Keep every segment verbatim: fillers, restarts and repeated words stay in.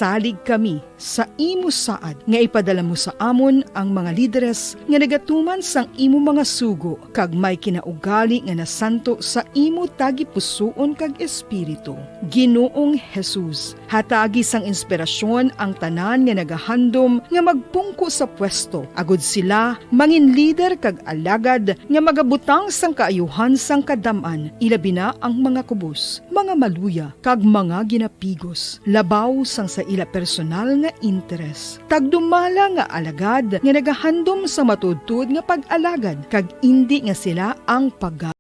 Salig kami sa imo saad nga ipadala mo sa amon ang mga lideres nga nagatuman sang imo mga sugo kag may kinaugali nga nasanto sa imo tagipusoon kag espiritu. Ginoong Jesus, hatagi sang inspirasyon ang tanan nga nagahandom nga magpungko sa pwesto, agud sila mangin lider kag alagad nga magabutang sang kaayuhan sang kadam-an, ilabi na ang mga kubos, mga maluya, kag mga ginapigos, labaw sang sa ila personal nga interes. Tagdumala nga alagad nga nagahandom sa matuodtuod nga pag-alagad, kag indi nga sila ang paga-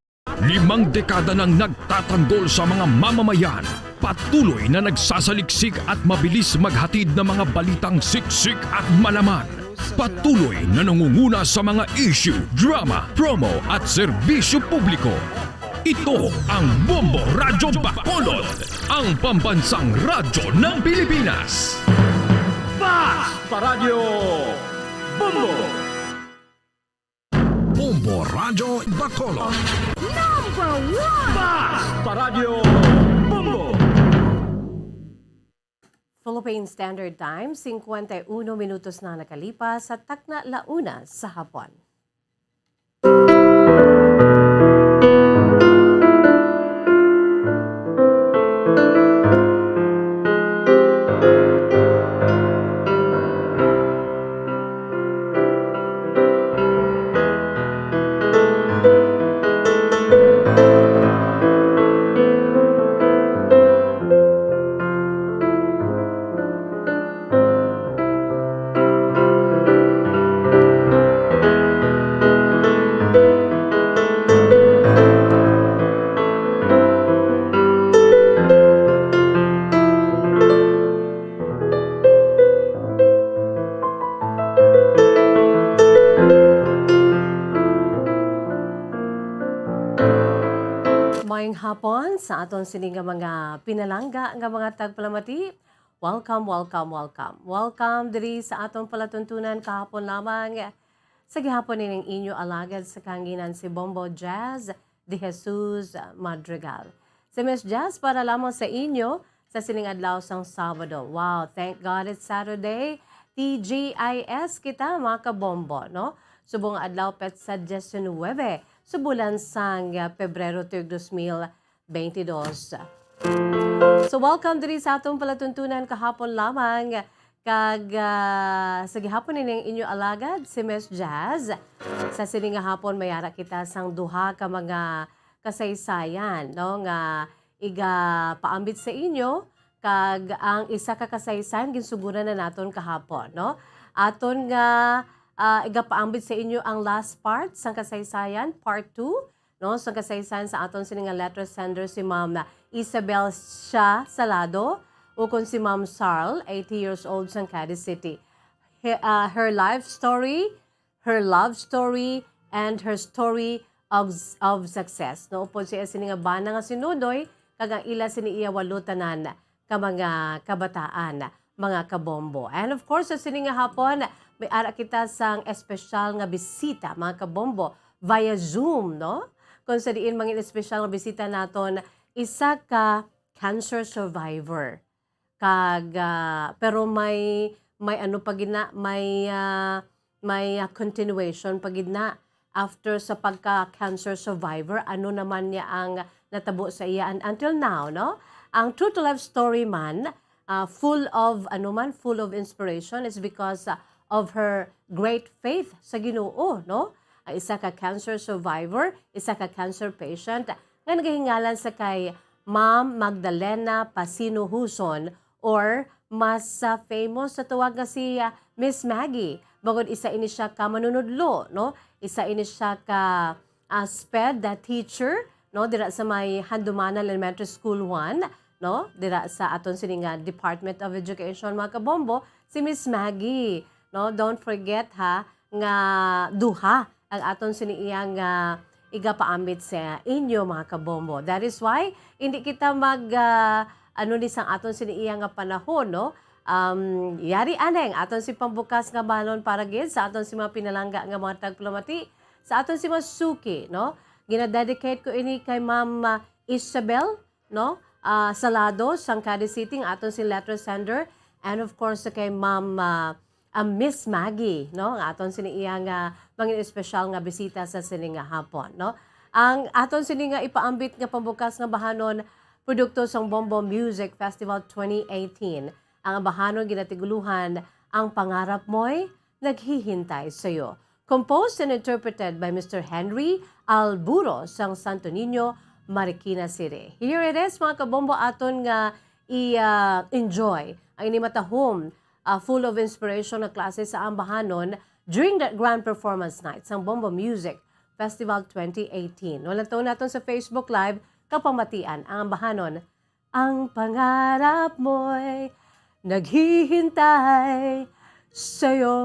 Limang dekada nang nagtatanggol sa mga mamamayan. Patuloy na nagsasaliksik at mabilis maghatid ng mga balitang siksik at malaman. Patuloy na nangunguna sa mga issue, drama, promo at serbisyo publiko. Ito ang Bombo Radyo Bacolod, ang pambansang radyo ng Pilipinas. Fast Paradyo Bombo! Bombo Radyo Bacolod. Number one! Fast Paradyo Bombo! Philippine Standard Time, singkwenta y uno minutos na nakalipas sa takna la una sa hapon. Maayong hapon sa aton sini nga mga pinalangga nga mga tagpalamati. Welcome, welcome, welcome. Welcome diri sa aton palatuntunan kahapon lamang sa gihapon nining inyo alagad sa kahanginan, si Bombo Jazz de Jesus Madrigal. Si Miss Jazz para lamang sa inyo sa sining adlaw sang Sabado. Wow, thank God it's Saturday. T G I S kita, mga kabombo, no? Subong nga adlaw, petsa diecinuebe sa bulan sang, ah, Pebrero tuig dos mil veintidós. So, welcome diri sa atong palatuntunan kahapon lamang. Kag, ah, sa gihapon ining inyo alagad, si Miss Jazz. Sa sini nga hapon, may ara kita sang duha ka mga kasaysayan, no, nga igapaambit sa inyo. Kag ang isa ka kasaysayan, ginsuguran na naton kahapon, no? Aton nga, ah, igapaambit sa inyo ang last part sang kasaysayan, part two, no, sa kasaysayan sa aton sini nga letter sender, si Ma'am Isabel Shah Salado, ukon si Ma'am Sarl, eighty years old, sang Cadiz City. He-, ah, her life story, her love story, and her story of, of success. No, upod siya sini nga bana nga si Nudoy, kag ang ila sini iya walo tanan ka mga kabataan, mga kabombo. And of course, sa sini nga hapon, may ara kita sang espesyal nga bisita, mga kabombo, via Zoom, no? Kung sa diin mangin espesyal nga bisita naton, isa ka cancer survivor. Kag, ah, pero may, may ano pa gid na, may, ah, may, ah, continuation pa gid na after sa pagka-cancer survivor, ano naman niya ang natabo sa iya. And until now, no? Ang True to Life story man, ah, full of, ano man, full of inspiration is because, ah, of her great faith sa Ginoo, no? Ah, isa ka cancer survivor, isa ka cancer patient, nga nagahingalan sa kay Ma'am Magdalena Pasino Huson, or mas, ah, famous sa tawag nga si, ah, Miss Maggie. Bangod isa ini siya ka manunudlo, no? Isa ini siya ka, ah, sped, ah, teacher, no? Dira sa may Handumanan Elementary School one, no? Dira sa aton sini nga Department of Education, mga kabombo, si Miss Maggie, no? Don't forget, ha, nga duha ang aton sini iya nga igapaambit sa inyo, mga kabombo. That is why, hindi kita mag, ah, ano ni sang aton sini iya nga panahon, no? Um, yari aneng aton si pambukas nga balon para gid sa aton si mga pinalangga nga mga tagpalamati, sa aton si mga suki, no? Ginadedicate ko ini kay Ma'am, ah, Isabel, no? Ah, Salado, sang Cadiz City, ang aton si letter sender, And of course, kay Ma'am, ah, ah, Miss Maggie, no? Nga aton sini iya nga mangin espesyal nga bisita sa sini nga hapon, no? Ang aton sini nga ipaambit nga pambukas nga bahanon, produkto sang Bombo Music Festival twenty eighteen. Ang bahanon ginatiguluhan, Ang Pangarap Mo'y Naghihintay Sa'yo. Composed and interpreted by Mister Henry Alburo sang Santo Niño, Marikina City. Here it is, mga kabombo, aton nga i-, ah, enjoy ang ini matahom, ah, full of inspiration nga klase sa ambahanon during the grand performance night sang Bombo Music Festival twenty eighteen. Wala to naton sa Facebook Live, kapamatian ang ambahanon. Ang pangarap mo'y naghihintay sa'yo.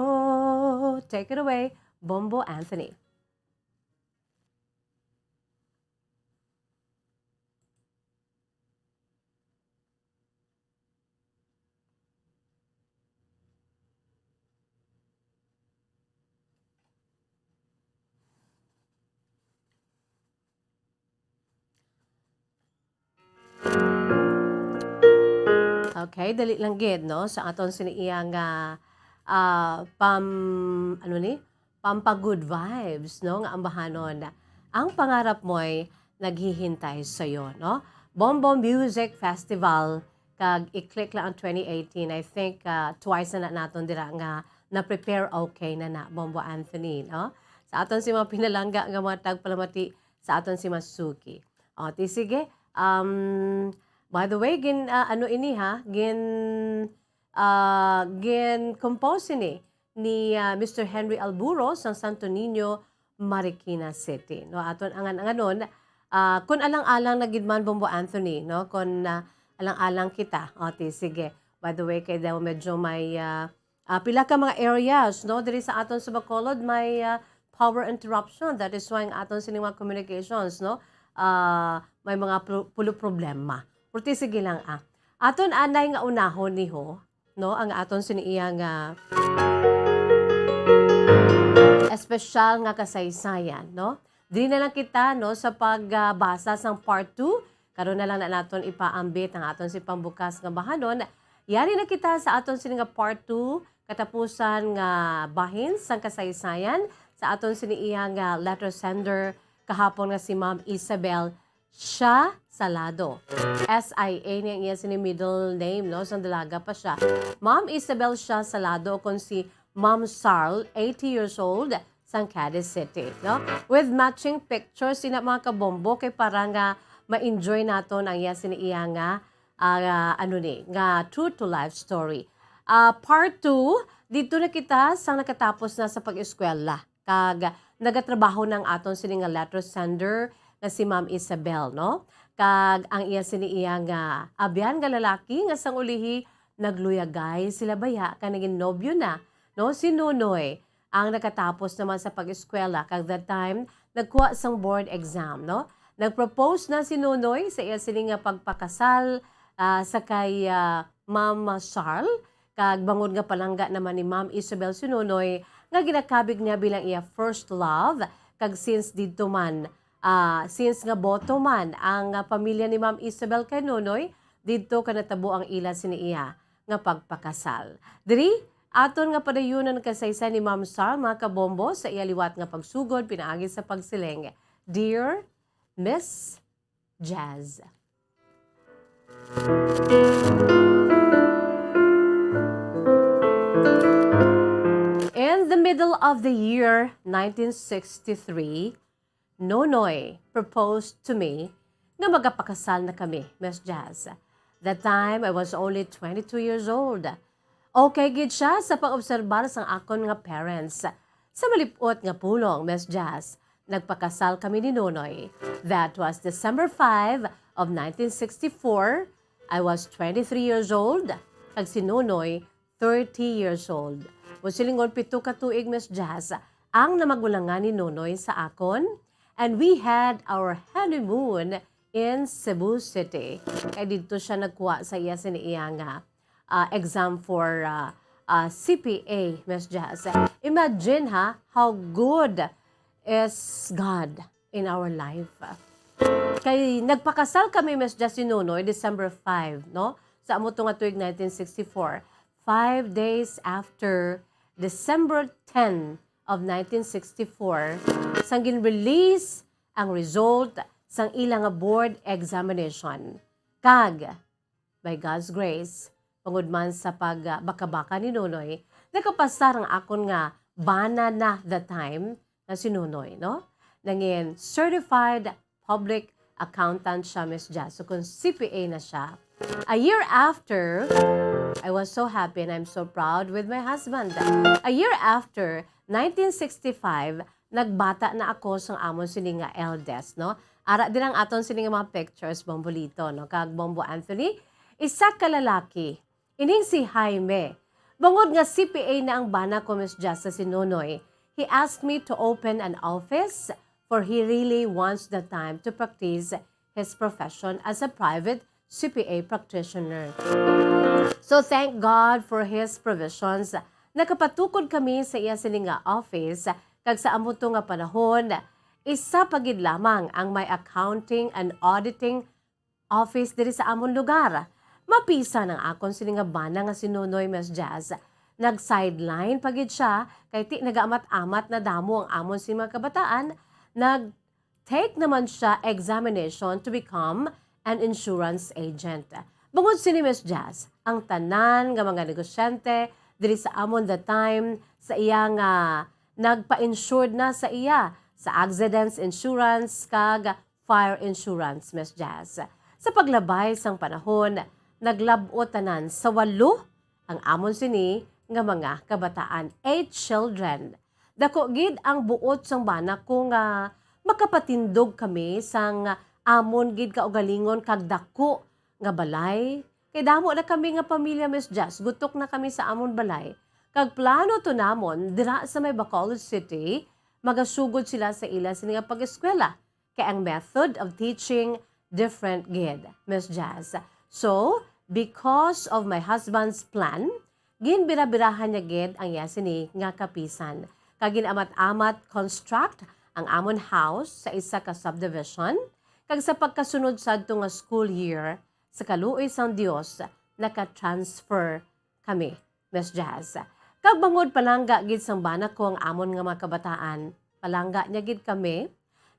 Take it away, Bombo Anthony. Okay, dali lang gid, no? Sa aton sini iya nga, ah, pam-, ano ni? Pampa-good vibes, no? Nga ambahanon. Ang pangarap mo'y naghihintay sa'yo, no? Bombo Music Festival, kag i-click lang ang twenty eighteen. I think, ah, twice na, na naton dira nga na-prepare okay na na, Bombo Anthony, no? Sa aton si mga pinalangga nga mga tagpalamati, sa aton si Masuki. O, ti sige. Um, by the way, gin, ah, ano ini ha? Gin, ah, gin-compose ini ni, ah, Mister Henry Alburo sang Santo Niño, Marikina City. No, aton angan-anganon, ah, kun alang-alang na gid man, Bombo Anthony, no? Kun, ah, alang-alang kita. O, ti sige. By the way, kay daw medyo may, ah, ah, pila ka mga areas, no? Diri sa aton sa Bacolod, may, ah, power interruption. That is why ang aton sining mga communications, no? Ah, may mga pro-, pulo problema. Pero ti sige lang, ah. Aton anay nga unahon ni ho, no? Ang aton sini iya nga espesyal nga kasaysayan, no? Diri na lang kita, no, sa pagbasa sang part two. Karon na lang na naton ipaambit ang aton si pambukas nga bahanon. Yari na kita sa aton sini nga part two, katapusan nga bahin sang kasaysayan sa aton sini iya nga letter sender kahapon nga si Ma'am Isabel Shah Salado. S I A ni ang iya sini middle name, no? Sang dalaga pa siya. Ma'am Isabel Shah Salado, kon si Ma'am Sarl, eighty years old, sang Cadiz City, no? With matching pictures, ina, mga kabombo, kay para nga ma-enjoy naton ang iya sini iya nga, ah, ano ni, nga true to life story. Ah, part two, dito na kita sa nakatapos na sa pag-eskwela. Kag nagatrabaho na ang aton sini nga letter sender nga si Ma'am Isabel, no? Kag ang iya sini iya nga abyan nga lalaki nga sang ulihi nagluyagay sila baya kag naging nobyo na, no? Si Nonoy ang nakatapos naman sa pag-eskwela, kag that time nagkuha sang board exam, no? Nagpropose na si Nonoy sa iya sini nga pagpakasal, ah, sa kay, ah, Ma'am Sarl, kag bangod nga palangga naman ni Ma'am Isabel si Nonoy nga ginakabig niya bilang iya first love, kag since didto man, ah, since nga boto man ang, ah, pamilya ni Ma'am Isabel kay Nonoy, didto ka natabo ang ila sini iya nga pagpakasal. Diri, aton nga padayunon ang kasaysay ni Ma'am Sarl, mga kabombo, sa iya liwat nga pagsugod pinaagi sa pagsiling, Dear Miss Jazz. In the middle of the year nineteen sixty-three, Nonoy proposed to me nga magapakasal na kami, Miss Jazz. That time, I was only twenty-two years old. Okay gid siya sa pag-obserbar sang akon nga parents. Sa malip-ot nga pulong, Miss Jazz, nagpakasal kami ni Nonoy. That was December five of nineteen sixty-four. I was twenty-three years old, kag si Nonoy, thirty years old. Mo silingon, pito ka tuig, Miss Jazz, ang namagulangan ni Nonoy sa akon, and we had our honeymoon in Cebu City. Kay didto siya nagkuha sa iya sini iya nga, ah, exam for, ah, ah, C P A, Miss Jazz. Imagine, ha, how good is God in our life. Kay nagpakasal kami, Miss Jazz, ni Nonoy, December five, no? Sa amo to nga tuig, nineteen sixty-four. five days after December ten of nineteen sixty-four, sang gin-release ang result sang ila nga board examination. Kag, by God's grace, tungod man sa pag, ah, baka-baka ni Nonoy, nakapasar ang akon nga bana na the time nga si Nonoy, no? Nangin certified public accountant siya, Miss Jazz. So, kung C P A na siya, a year after, I was so happy and I'm so proud with my husband. A year after, nineteen sixty-five, nagbata na ako sang amon sini nga eldest, no? Ara din ang aton sini nga mga pictures, Bombolito, no? Kag Bombo Anthony, isa ka lalaki. Ining si Jaime. Bangod nga C P A na ang bana ko, Miss Jazz, sa si Nonoy, he asked me to open an office for he really wants the time to practice his profession as a private C P A practitioner. So thank God for his provisions. Nakapatukod kami sa iya sini nga office, kag sa amo to nga panahon, isa pa gid lamang ang may accounting and auditing office diri sa amon lugar. Mapisan ang akon sini nga bana nga si Nonoy, Miss Jazz. Nag-sideline pa gid siya, kay ti nagaamat-amat na damo ang amon sini mga kabataan. Nag-take naman siya examination to become an insurance agent. Bangod sini, Miss Jazz, ang tanan nga mga negosyante diri sa amon the time sa iya nga nagpa-insured na sa iya sa accidents insurance kag fire insurance, Miss Jazz. Sa paglabay sang panahon, naglab-ot tanan sa walo ang amon sini nga mga kabataan, eight children. Dako gid ang buot sang bana ko nga makapatindog kami sang amon gid kaugalingon kag dako nga balay. Kay damo na kami nga pamilya, Miss Jazz, gutok na kami sa amon balay. Kag plano to namon, dira sa may Bacolod City, magasugod sila sa ila sini nga pag-eskwela. Kay ang method of teaching different gid, Miss Jazz. So, because of my husband's plan, ginbirabirahan niya gid ang iya sini nga kapisan. Kag gin-amat-amat construct ang amon house sa isa ka subdivision, kag sa pagkasunod sadto nga school year, sa kaluoy sang Dios, naka-transfer kami, Miss Jazz. Kag bangod palangga gid sang bana ko ang amon nga mga kabataan, palangga niya gid kami,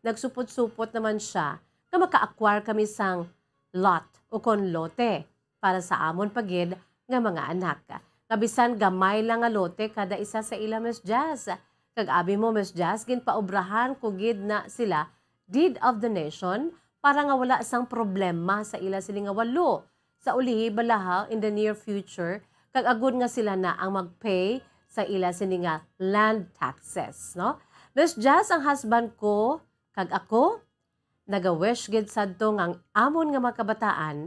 nagsupot-supot naman sia nga maka-acquire kami sang lot ukon lote para sa amon pa gid nga mga anak. Nga bisan gamay lang nga lote kada isa sa ila, Miss Jazz. Kag abi mo, Miss Jazz, ginpaobrahan ko gid na sila deed of donation para nga wala sang problema sa ila sini nga walo. Sa ulihi bala ha, in the near future, kag agud nga sila na ang mag-pay sa ila sini nga land taxes, no? Miss Jazz, ang husband ko kag ako, naga-wish gid sadto nga ang amon nga mga kabataan,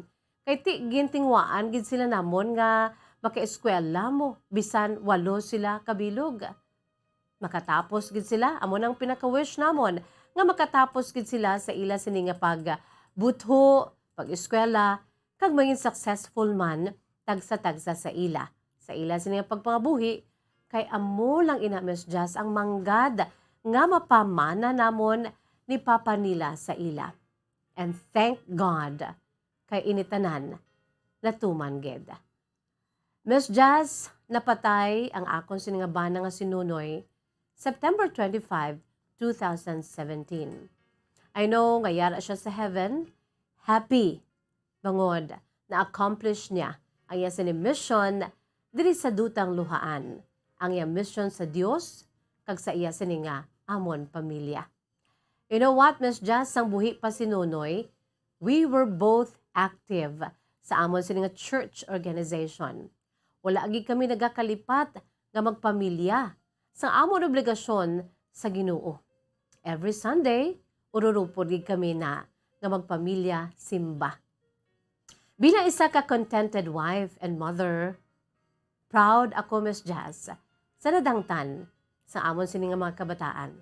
kay ti gintingwaan gid sila namon nga makaeskwela mo, bisan walo sila kabilog. Makatapos gid sila, amo nang pinaka-wish namon, nga makatapos gid sila sa ila sini nga pagbutho, pag-eskwela, kag maging successful man tagsa-tagsa sa ila, sa ila sini nga pagpangabuhi, kay amo lang ina, Miss Jazz, ang manggad nga mapamana namon ni Papa nila sa ila. And thank God, kay ini tanan natuman gid. Miss Jazz, napatay ang akon sini nga bana nga si Nonoy, September twenty-five, two thousand seventeen. I know nga yara siya sa heaven, happy, bangod na-accomplish niya ang iya sini mission diri sa dutang luhaan, ang iya mission sa Dios kag sa iya sini nga amon pamilya. You know what, Miss Jazz, sang buhi pa si Nonoy, we were both active sa amon sini nga church organization. Wala gid kami nagakalipat nga magpamilya sang amon obligasyon sa Ginoo. Every Sunday, ururupod gid kami na nga magpamilya simba. Bilang isa ka contented wife and mother, proud ako, Miss Jazz, sa nadangtan sa amon sini nga mga kabataan.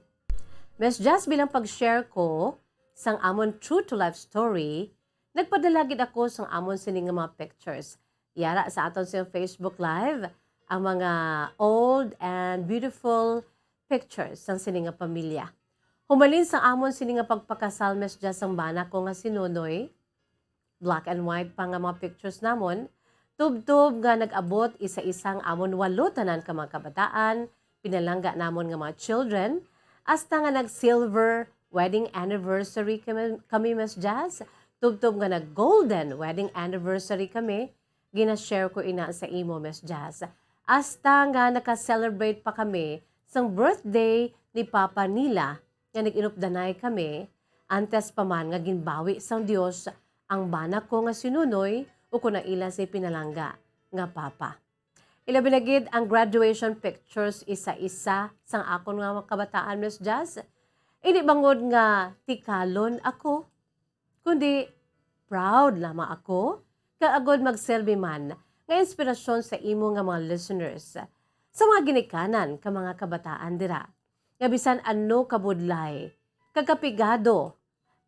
Miss Jazz, bilang pag-share ko sang amon true to life story, nagpadala gid ako sang amon sini nga mga pictures. Yara sa aton sa Facebook Live ang mga old and beautiful pictures sang sini nga pamilya. Humalin sang amon sini nga pagpakasal, Miss Jazz, sang bana ko nga si Nonoy, black and white pa nga mga pictures namon, Tubtob nga nag-abot isa-isa ang amon walo tanan ka mga kabataan, pinalangga namon nga mga children, hasta nga nag-silver wedding anniversary kami, kami, Miss Jazz. Tubtob nga nag-golden wedding anniversary kami, gina-share ko ina sa imo, Miss Jazz. Hasta nga naka-celebrate pa kami sang birthday ni Papa nila nga nag-inupdanay kami, antes pa man nga ginbawi sang Dios ang bana ko nga si Nunoy, o kon ang ila si pinalangga nga papa. Ilabi na gid ang graduation pictures isa-isa sang akon nga mga kabataan, Miss Jazz. Hindi bangod nga tikalon ako, kundi proud lamang ako, kag agod magsilbi man nga inspirasyon sa imo nga mga listeners, sa mga ginikanan ka mga kabataan dira, nga bisan ano kabudlay kag kapigado,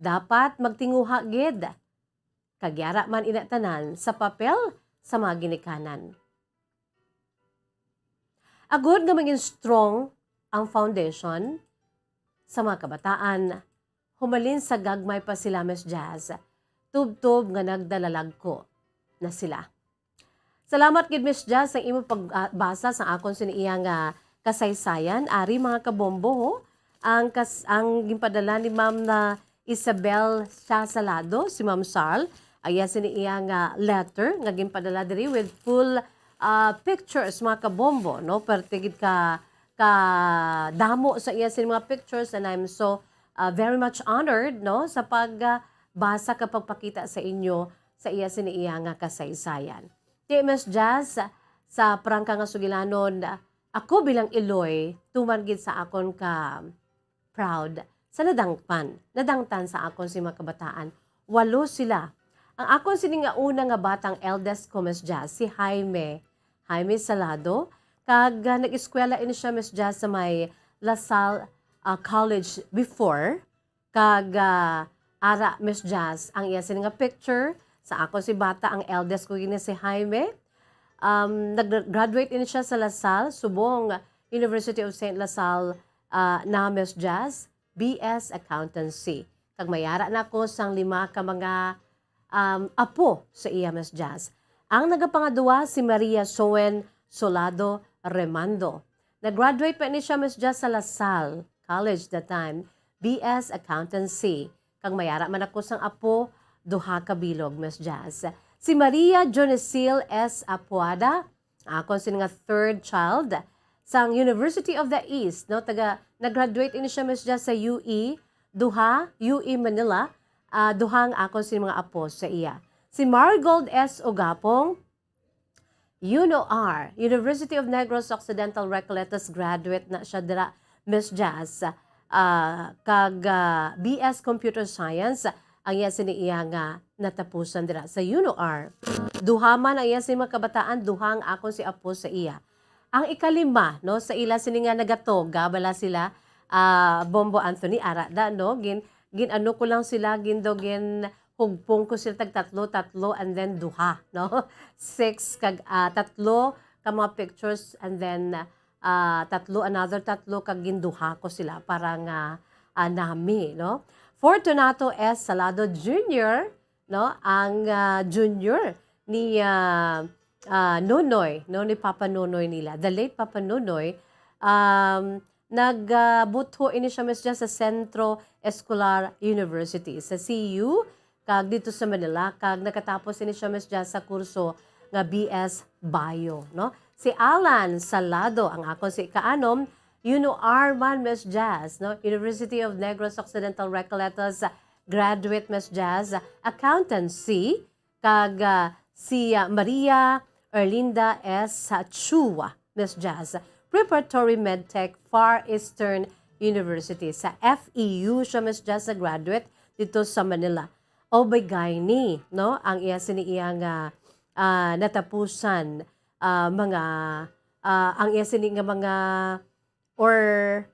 dapat magtinguha gid, kag yara man ina tanan sa papel sa mga ginikanan. Agod nga maging strong ang foundation sa mga kabataan, humalin sa gagmay pa sila, Miss Jazz, tubtob nga nagdalalagko na sila. Salamat gid, Miss Jazz, sa imo pagbasa sa akon sini iya nga kasaysayan. Ari, mga kabombo, ho, ang kas-, ang ginpadala ni Ma'am na Isabel siya Salado, si Ma'am Sal, aya sini iya nga letter nga ginpadala diri with full, ah, pictures, mga kabombo, no? Perte gid ka, ka damo sa iya sini mga pictures, and I'm so, ah, very much honored, no, sa pag, ah, basa ka pagpakita sa inyo sa iya sini iya nga kasaysayan. Ti, Miss Jazz, sa prangka nga sugilanon, ako bilang iloy, tuman gid sa akon ka proud sa nadangpan, nadangtan sa akon si mga kabataan. Walo sila. Ang akon sini nga una nga batang eldest ko, Miss Jazz, si Jaime, Jaime Salado, kag, ah, nag-eskwela ini siya, Miss Jazz, sa may La Salle, ah, College before, kag, ah, ara, Miss Jazz, ang iya sini nga picture. Sa ako si bata, ang eldest ko gini si Jaime. Um, nag-graduate ini siya sa La Salle, subong University of Saint La Salle, ah, na, Miss Jazz, B S Accountancy. Kag may ara na ko sang lima ka mga, um, apo sa iya, Miss Jazz. Ang nagapangaduwa si Maria Soen Solado Remando. Nag-graduate pa ni siya, Miss Jazz, sa La Salle College that time, B S Accountancy. Kag may ara man ako sang apo, duha ka bilog, Miss Jazz. Si Maria Jonicil S. Apuada, akon sini nga third child, sang University of the East, no? Taga, nag-graduate ini siya, Miss Jazz, sa U E, duha, U E Manila, ah, duha ang akon sini mga apo sa iya. Si Marigold S. Ogapong, UNOR, University of Negros Occidental Recoletos, graduate na siya dira, Miss Jazz, ah, kag, ah, B S Computer Science ang iya sini iya nga natapusan dira sa UNOR. Duha man ang iya sini mga kabataan, duha ang akon si apo sa iya. Ang ikalima, no, sa ila sini nga nagatoga bala sila, ah, Bombo Anthony, ara da, no, gin, gin ano ko lang sila, gin do, gin hugpong ko sila tag tatlo, tatlo, and then duha, no? Six kag, ah, tatlo ka mga pictures, and then, ah, tatlo, another tatlo, kag ginduha ko sila para nga, ah, nami, no? Fortunato S. Salado Junior, no? Ang, ah, junior ni, ah, ah, Nonoy, no? Ni Papa Nonoy nila, the late Papa Nonoy, um, nag, ah, butho ini siya, Miss Jazz, sa Centro Escolar University, sa C U, kag dito sa Manila, kag nakatapos ini siya, Miss Jazz, sa kurso nga B S Bio, no? Si Alan Salado, ang akon si ikaanom, UNOR man, Miss Jazz, no? University of Negros Occidental Recoletos, graduate, Miss Jazz, accountancy, kag, ah, si, ah, Maria Erlinda S. Chua, Miss Jazz, Preparatory Medtech, Far Eastern University. Sa F E U siya, Miss Jazz, sa graduate dito sa Manila. Obigayni, no? Ang iya sini iya nga, ah, natapusan, ah, mga, ah, ang iya sini nga mga or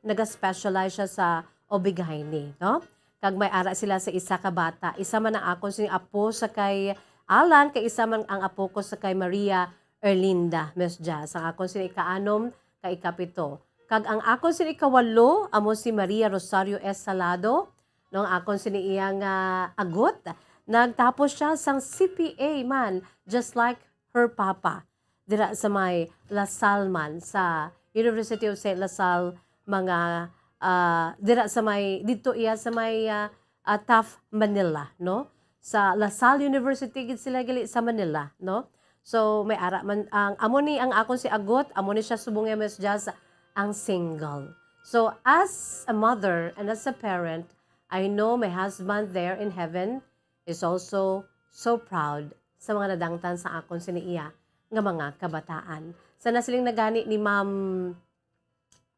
naga-specialize siya sa obigayni, no? Kag may ara sila sa isa ka bata. Isa man ang akon sini apo sa kay Alan, kay isa man ang apo ko sa kay Maria Erlinda, Miss Jazz. Ang akon sini ikaanom kay ikapito. Kag ang akon sini ikawalo amo si Maria Rosario S. Salado, no? Ang akon sini iya nga agot, nagtapos siya sang C P A man, just like her papa dira sa may La Salle man, sa University of Saint La Salle, mga, ah, dira sa may, dito iya sa may, ah, ah, Taft, Manila, no? Sa La Salle University gid sila gali sa Manila, no? So, may ara man ang, amo ni ang akon si agot, amo ni siya subong nga Miss Jazz, ang single. So, as a mother and as a parent, I know my husband there in heaven is also so proud sa mga nadangtan sa akon sini iya nga mga kabataan. Sa nasiling na gani ni Ma'am,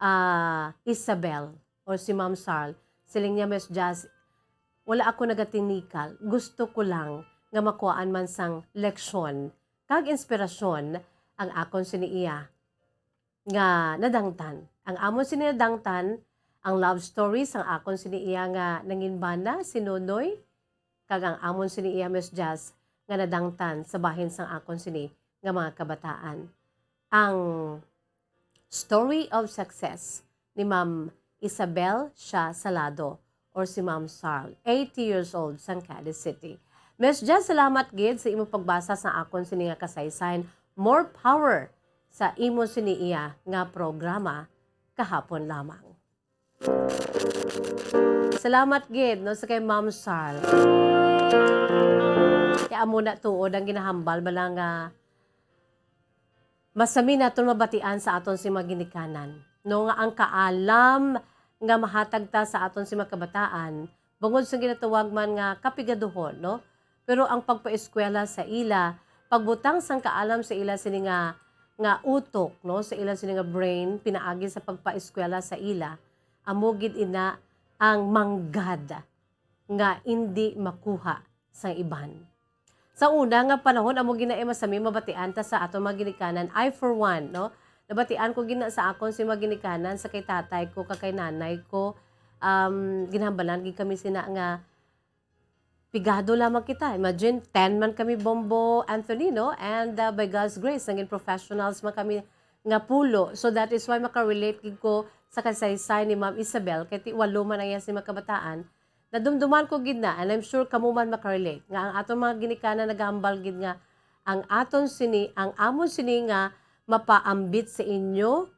ah, Isabel or si Ma'am Sarl, siling niya, "Miss Jazz, wala ako nagatinikal. Gusto ko lang nga makuhaan man sang leksyon kag inspirasyon ang akon sini iya nga nadangtan." Ang amon sini nadangtan, ang love story sang akon sini iya nga nanginbana, si Nonoy, kag ang amon sini iya Miss Jazz nga nadangtan sa bahin sang akon sini nga mga kabataan. Ang story of success ni Ma'am Isabel Shah Salado or si Ma'am Sarl, eighty years old, sang Cadiz City. Miss Jazz, salamat gid sa imo pagbasa sa akon sini nga kasaysayan. More power sa imo sini iya nga programa kahapon lamang. Salamat gid, no, sa kay Ma'am Sarl. Kaya amo na tuod ang ginahambal bala nga masami naton mabatian sa aton si mga ginikanan, no, nga ang kaalam nga mahatag ta sa aton si mga kabataan, bangod sa ginatawag man nga kapigaduhon, no? Pero ang pagpaeskwela sa ila, pagbutang sang kaalam sa ila sini nga, nga utok, no, sa ila sini nga brain, pinaagi sa pagpaeskwela sa ila, amo gid ina ang manggad nga indi makuha sang iban. Sa una nga panahon, amo gid na, eh, masami mabatian ta sa aton mga ginikanan. I, for one, no, nabatian ko gid na sa akon si mga ginikanan, sa kay tatay ko, kag kay nanay ko, um, ginhambalan gid kami sina nga pigado lamang kita. Imagine, ten man kami, Bombo Anthony, no? And, uh, by God's grace, naging professionals man kami nga pulo. So, that is why makarelate gid ko sa kasaysay ni Ma'am Isabel, kay ti walo man ang iya sini mga kabataan. Nadumduman ko gid na, and I'm sure kamo man makarelate, nga ang aton mga ginikanan nagahambal gid nga ang aton sini, ang amon sini nga mapaambit sa inyo,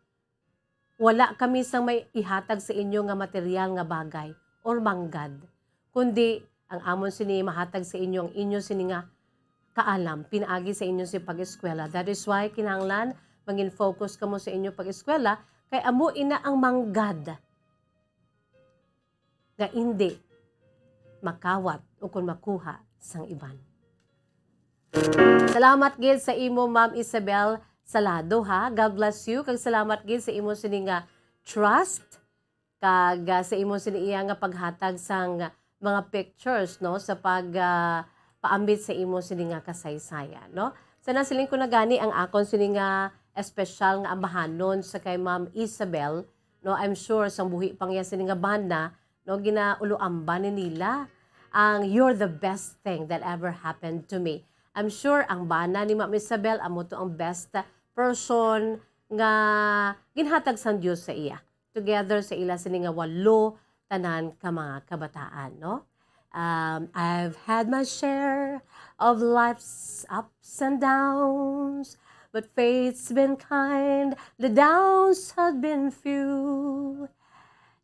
wala kami sang may ihatag sa inyo nga material nga bagay or manggad, kundi ang amon sini mahatag sa inyo ang inyo sini nga kaalam pinaagi sa inyo si pag-eskwela. That is why kinahanglan mangin-focus kamo sa inyo pag-eskwela, kay amo ina ang manggad nga indi makawat o kon makuha sang iban. Salamat gid sa imo, Ma'am Isabel Salado, ha. God bless you, kag salamat gid sa imo sini nga trust, kag, ah, sa imo sini iya nga paghatag sang mga pictures, no, sa pag, ah, paambit sa imo sini nga kasaysayan, no. Sa nasiling ko na gani ang akon sini nga espesyal nga amahanon sa kay Ma'am Isabel, no, I'm sure sang buhi pa niya sini nga bana, no, ginauluamban ni nila ang "You're the best thing that ever happened to me." I'm sure ang bana ni Ma'am Isabel amo to ang best person nga ginhatag sang Dios sa iya, together sa ila sini nga walo tanan ka mga kabataan, no? Um, I've had my share of life's ups and downs, but fate's been kind, the downs have been few.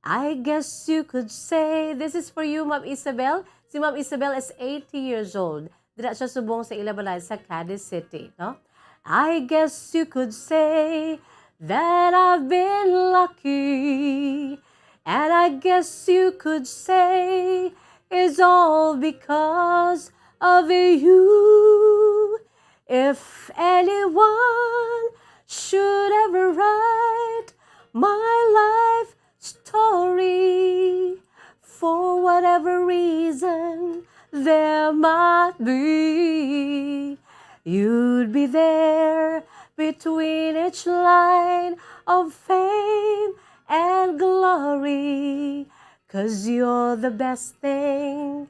I guess you could say, this is for you, Ma'am Isabel. Si Ma'am Isabel is eighty years old. Dira siya subong sa ila balay sa Cadiz City, no? I guess you could say that I've been lucky. And I guess you could say it's all because of you. If anyone should ever write my life story, for whatever reason there might be, you'd be there between each line of fame and glory, 'cause you're the best thing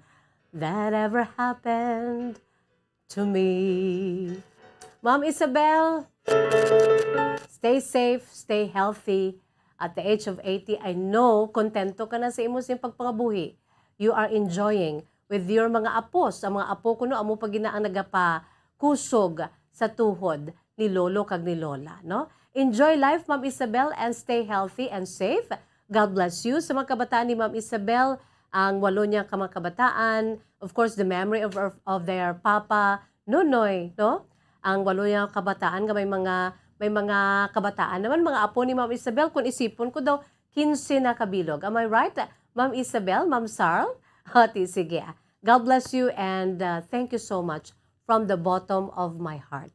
that ever happened to me. Ma'am Isabel, stay safe, stay healthy. At the age of eighty, I know, kontento ka na sa imo sing pagpangabuhi. You are enjoying with your mga apo. Sa mga apo kuno, amo pa gina ang nagapakusog sa tuhod ni Lolo kag ni Lola, no? Enjoy life, Ma'am Isabel, and stay healthy and safe. God bless you. Sa mga kabataan ni Ma'am Isabel, ang walo niya ka mga kabataan, of course, the memory of, of, of their papa, Nonoy, no? Ang walo niya kabataan nga may mga, may mga kabataan naman, mga apo ni Ma'am Isabel, kung isipon ko daw, quince na kabilog. Am I right, Ma'am Isabel, Ma'am Sarl? O, ti, sige. God bless you and, uh, thank you so much from the bottom of my heart.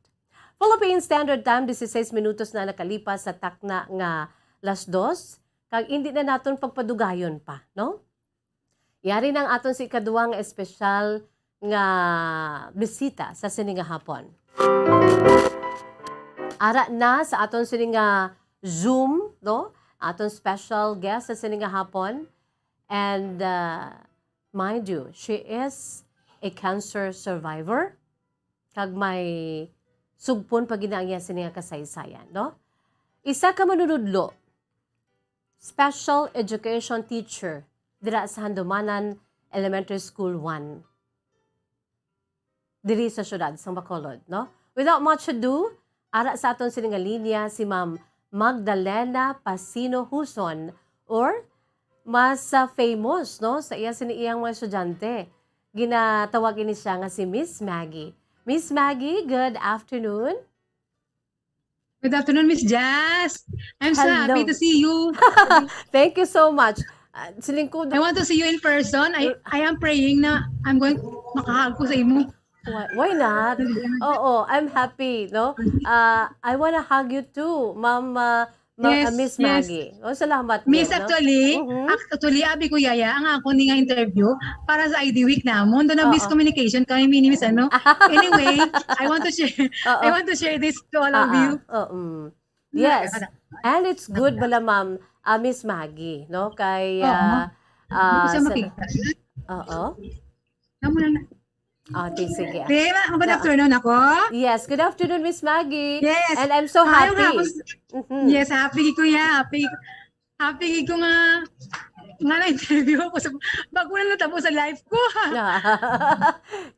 Philippine Standard Time, dieciséis minutos na nakalipas sa takna nga las dos, kag indi na naton pagpadugayon pa, no? Yari na ang aton sa ikaduwa nga espesyal nga bisita sa sini nga hapon. Ara na sa aton sini nga Zoom, no? Aton special guest sa sini nga hapon. And, uh, mind you, she is a cancer survivor. Kag may sugpon pa gid ang iya sini nga kasaysayan, no? Isa ka manunudlo, special education teacher dira sa Handumanan Elementary School one, diri sa siyudad sang Bacolod, no? Without much ado, ara sa aton sini nga linya si Ma'am Magdalena Pasino Huson, or mas, ah, famous, no, sa iya sini iyang mga estudyante. Ginatawag ini siya nga si Miss Maggie. Miss Maggie, good afternoon. Good afternoon, Miss Jazz. I'm so happy Hello. to see you. Thank you so much. Ah, siling ko, I want to see you in person. I, I am praying na I'm going, makahag ko sa imo. Why, why not? Oo, I'm happy, no? Ah, I wanna hug you too, Ma'am, ah, Ma-, ah, Yes, Miss yes. Maggie. Oh, salamat Miss, gid, no? actually, Mhm. actually, abi ko, Yaya, ang ako ni nga interview para sa I D Week namon. Doon na Oo. miscommunication kami, mini Miss, ano? Anyway, I want to share, Oo. I want to share this to all of Ah, you. ah. Oo, mm. Yes. Ano, ano? And it's good Ano? bala, ma'am, ah, Miss Maggie, no? Kay, Oo. ah, Hindi ko ah, siya sa makita. Oo. Amo na na. Ah, ti, sige. Di ba? Good Na- afternoon ako. Yes, good afternoon, Miss Maggie. Yes. And I'm so Maayong happy. hapon s-, Mhm. yes, happy ko ya. Happy, happy ko nga, nga na-interview ako sa, bago na natapos sa life ko.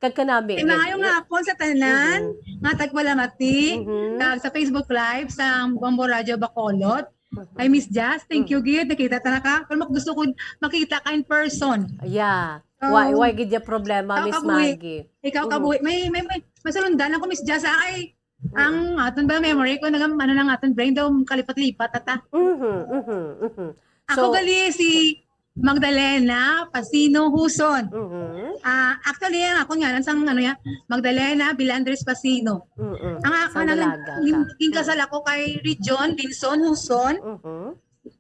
Kag kanami, Kay maayong gani. hapon sa tanan, Mhm. nga tagpalamati, Mhm. kag sa Facebook Live sa Bombo Radio Bacolod. Mhm. Ay, Miss Jazz, thank you, Mhm. gid. Nakita ta na ka. Pero mak-, gusto ko makita ka in person. Yeah. So, Why, why gid ya problema, ikaw Miss kabuhi. Maggie? Ikaw Mhm. kabuhi. May, may, may, may salundan ako, Miss Jazz, ah, ay, Mhm. ang aton ba memory ko, nagam-, ano lang aton brain daw, kalipat-lipat, tata. Mhm, mhm, mhm. Ako So, gali si Magdalena Pasino Huson. Mhm. Ah, actually, ang akon ngalan sang, ano ya, Magdalena Bilandres Pasino. Mm-mm. Ang, Sang ang, ang, dalaga in-, ka. inkasal Mm. ako kay Region Vinson Huson. Mhm.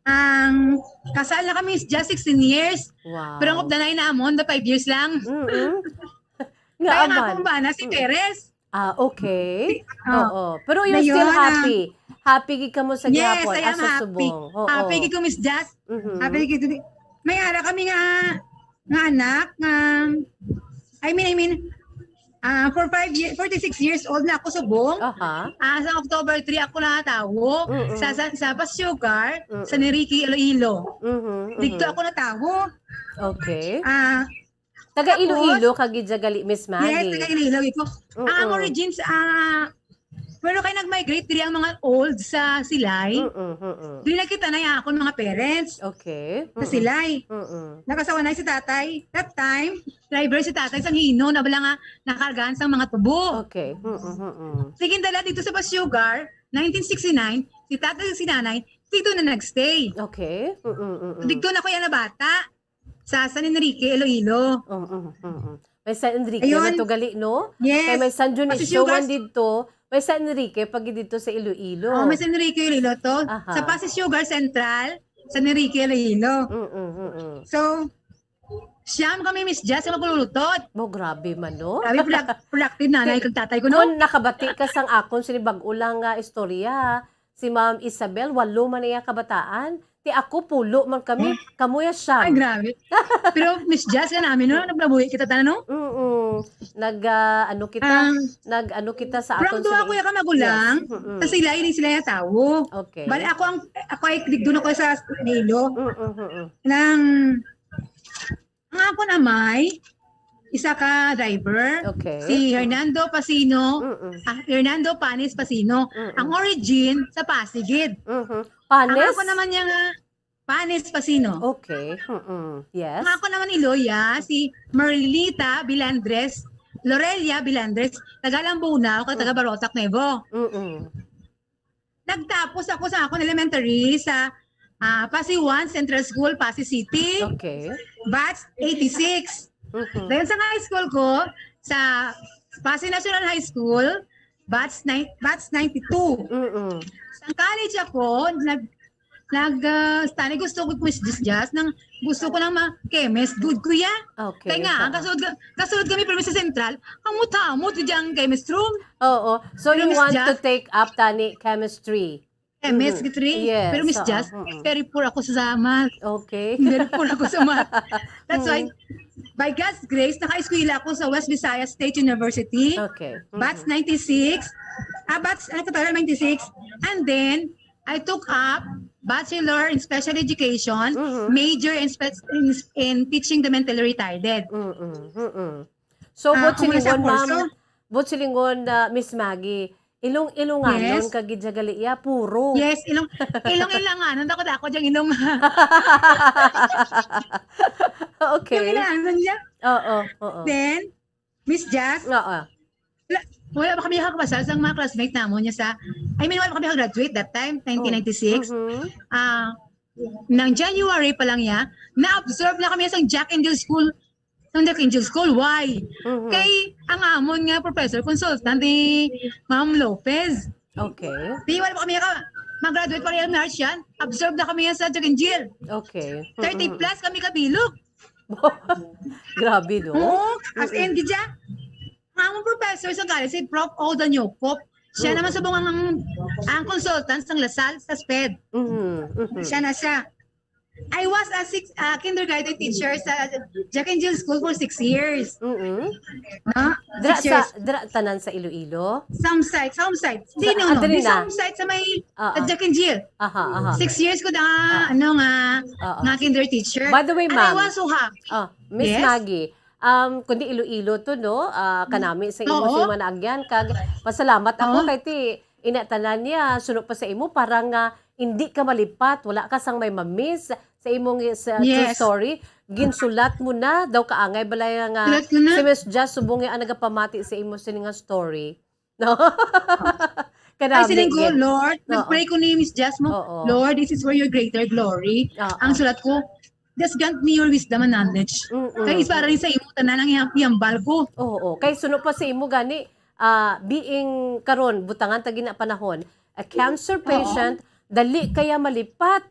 Ang kasal na kami is just sixteen years. Wow. Pero ang updanay namon, the five years lang. Mm-mm. Nga Kaya nga aman. akong bana si Mm. Perez. Ah, okay. Si, ah, Oo. Pero you're dayon, still ah, happy. Happy gid kamo sa Yes, gihapon, I am as a happy. subong. Oo. Happy gid ko, Miss Jazz. Mhm. Happy gid ko. May ara kami nga, nga anak, nga, I mean, I mean, ah, for five years, forty-six years old na ako subong. Aha. Ah, sa October three ako natawo. Mm-mm. Sa, sa, sa Pasugar, Mm-mm. sa Nerique, Iloilo. Mhm, Dito mhm. ako natawo. Okay. Ah, Taga Tapos, Iloilo ka gid dya gali, Miss Yes, Maggie. taga Iloilo ito. Ang Mm-mm. origins, ah, pero kay nag-migrate diri ang mga old sa Silay. Mm-mm, mm-mm. Diri na kita na ya akon mga parents Okay. sa Mm-mm. Silay. Mm-mm. Nakasawa na si tatay. That time, driver si tatay sang hino na bala nga nakargahan sang mga tubo. Okay. Mm-mm, mm-mm. Sige, dala dito sa Pasugar, nineteen sixty-nine, si tatay si nanay, dito na nagstay. Okay. Mm-mm, mm-mm. Dito na ko yan na bata. Sa San Enrique, Iloilo. Mm, mm, mm, mm. May San Enrique Ayun. na to gali, no? Yes. Kay may San Dionisio Pasig Sugar. man dito, may San Enrique pag dito sa Iloilo. Oh, may San Enrique, Iloilo to. Aha. Sa Pasig Sugar Central, San Enrique, Iloilo. Mm, mm, mm, mm. So, siyam kami, Miss Jazz, ang maglulutot. Mo, grabe man, no? Grabe, product-, productive nanay Kay, kag tatay ko, no? kung nakabati ka sang akon, sini bag-o lang nga istorya, si Ma'am Isabel, walo man iya kabataan. Ti ako, pulo man kami. Hmm? Kamo ya siyam. Ay, grabe. Pero, Miss Jazz, ka namin, no? Naglabuhi kita tanan, no? Mm-mm. Nag, ah, ano kita, Um, nag, ano kita sa from aton duha sa ko ya ka magulang, Yes. Mm-mm. sa sila, ini sila ya tawo. Okay. Bali, ako ang, ako ay, doon ako sa Iloilo. Mm-mm, mm-mm. Nang, ang ako na may, isa ka driver. Okay. Si Hernando Pasino, Mm-mm. ah, Hernando Panis Pasino. Mm-mm. Ang origin sa Pasig gid. Mhm. Ang Panis? Ako naman niya nga, Panis Pasino. Okay. Mm-mm. Yes. Ang ako naman Iloya, si Merlita Bilandres, Lorelia Bilandres, taga Lambunao, kag taga Barotac Nuevo. Mm-mm. Nagtapos ako sa akong elementary sa ah, Passi one Central School, Passi City, Okay. batch eighty-six. Mhm. Then sa high school ko, sa Passi National High School, batch, nine, batch ninety-two. Mm-mm. Sa college ako, nag, nag, ah, study gusto ko, Miss Jazz, nang gusto ko ng ma-chemist. Good ko ya. Okay. Kaya nga, Oo. kasulod, kasulod kami pero sa Central, kamot-kamot dyan ang chemist room. Oo. So Pero you Miss want to Jazz? Take up tani chemistry. Chemist, Mhm. three. Yes, Pero Miss oo, Jazz, mm-mm. very poor ako sa math. Okay. Very poor ako sa math. That's why, Mm. by God's grace, naka-eskwela ako sa West Visayas State University. Okay. Batch Mhm. ninety-six. Ah, batch, ano ka tawag? Ninety-six. And then, I took up Bachelor in Special Education, Mhm. major in, spe- in, in teaching the mentally retarded. Mm-mm. Mm-mm. So, Ah, buot kung wala siya silingon, ma'am, kurso. Buot silingon, ah, Miss Maggie, ilong-ilonganon Yes. ka gid siya gali iya, puro. Yes, ilong, ilong-ilonganon. Ako, ako diyang ilong. Okay. Ilong-ilonganon niya. Oo, oo. Then, Miss Jazz, Oo. wala, wala pa kami nakakabasal sa mga classmate namon niya sa, I mean, wala pa kami graduate that time, nineteen ninety-six. Mhm. Ah, nang January pa lang niya, na-absorb na kami sa Jack and Jill School. Sa Jack and Jill School, why? Mhm. Kay ang amon nga professor, consultant ni Ma'am Lopez. Okay. Di wala pa kami ka, mag-graduate pa rin March yan, absorb na kami yan sa Jack and Jill. Okay. thirty Mm-mm. plus kami kabilog. Grabe, no? Oo, as Mm-mm. in, gid siya. Ang among professor sa college, si Prof Oda Nyokop. Siya Mm. naman subong ang, ang consultant sa LaSalle sa SPED. Mhm, mhm. Siya na siya. I was a six, uh, kindergarten teacher sa Jack and Jill School for six years. Mm-mm. No? Dra Six sa years. Dra tanan sa Iloilo? Some site, some site. Hindi, Sa- no, ah, no. diri Hindi na. Some site sa may Ah, sa ah. Jack and Jill. Aha, aha. Six years ko na, Ah. ano nga, Oo. nga kinder teacher. By the way, And I ma'am. was so happy. Ah, Miss Yes? Maggie, um, kundi Iloilo to, no? Ah, kanami sa imo Oo. sa mga naagyan. Kag pasalamat ako Oo. kay ti ina tanan niya, suno pa sa imo, para nga hindi ka malipat, wala ka sang may ma-miss sa imong sa, sa Yes. story. Ginsulat mo na, daw kaangay balay nga Sulat ko na. si Miss Jazz subong nga ang nagapamati sa imo sini nga story. No? Ay, Kanami siling ko, gid. Lord, Oo. nag-pray ko ni Miss Jazz mo, Oo. Lord, this is for your greater glory. Oo. Ang sulat ko, just grant me your wisdom and knowledge. Mm-mm. Kay is para rin sa imo, tanan ang iyang, iyang balko. Oo. Kay suno pa sa imo gani, ah, being karon, butangan ta gina panahon, a cancer Oo. patient, dali kaya malipat,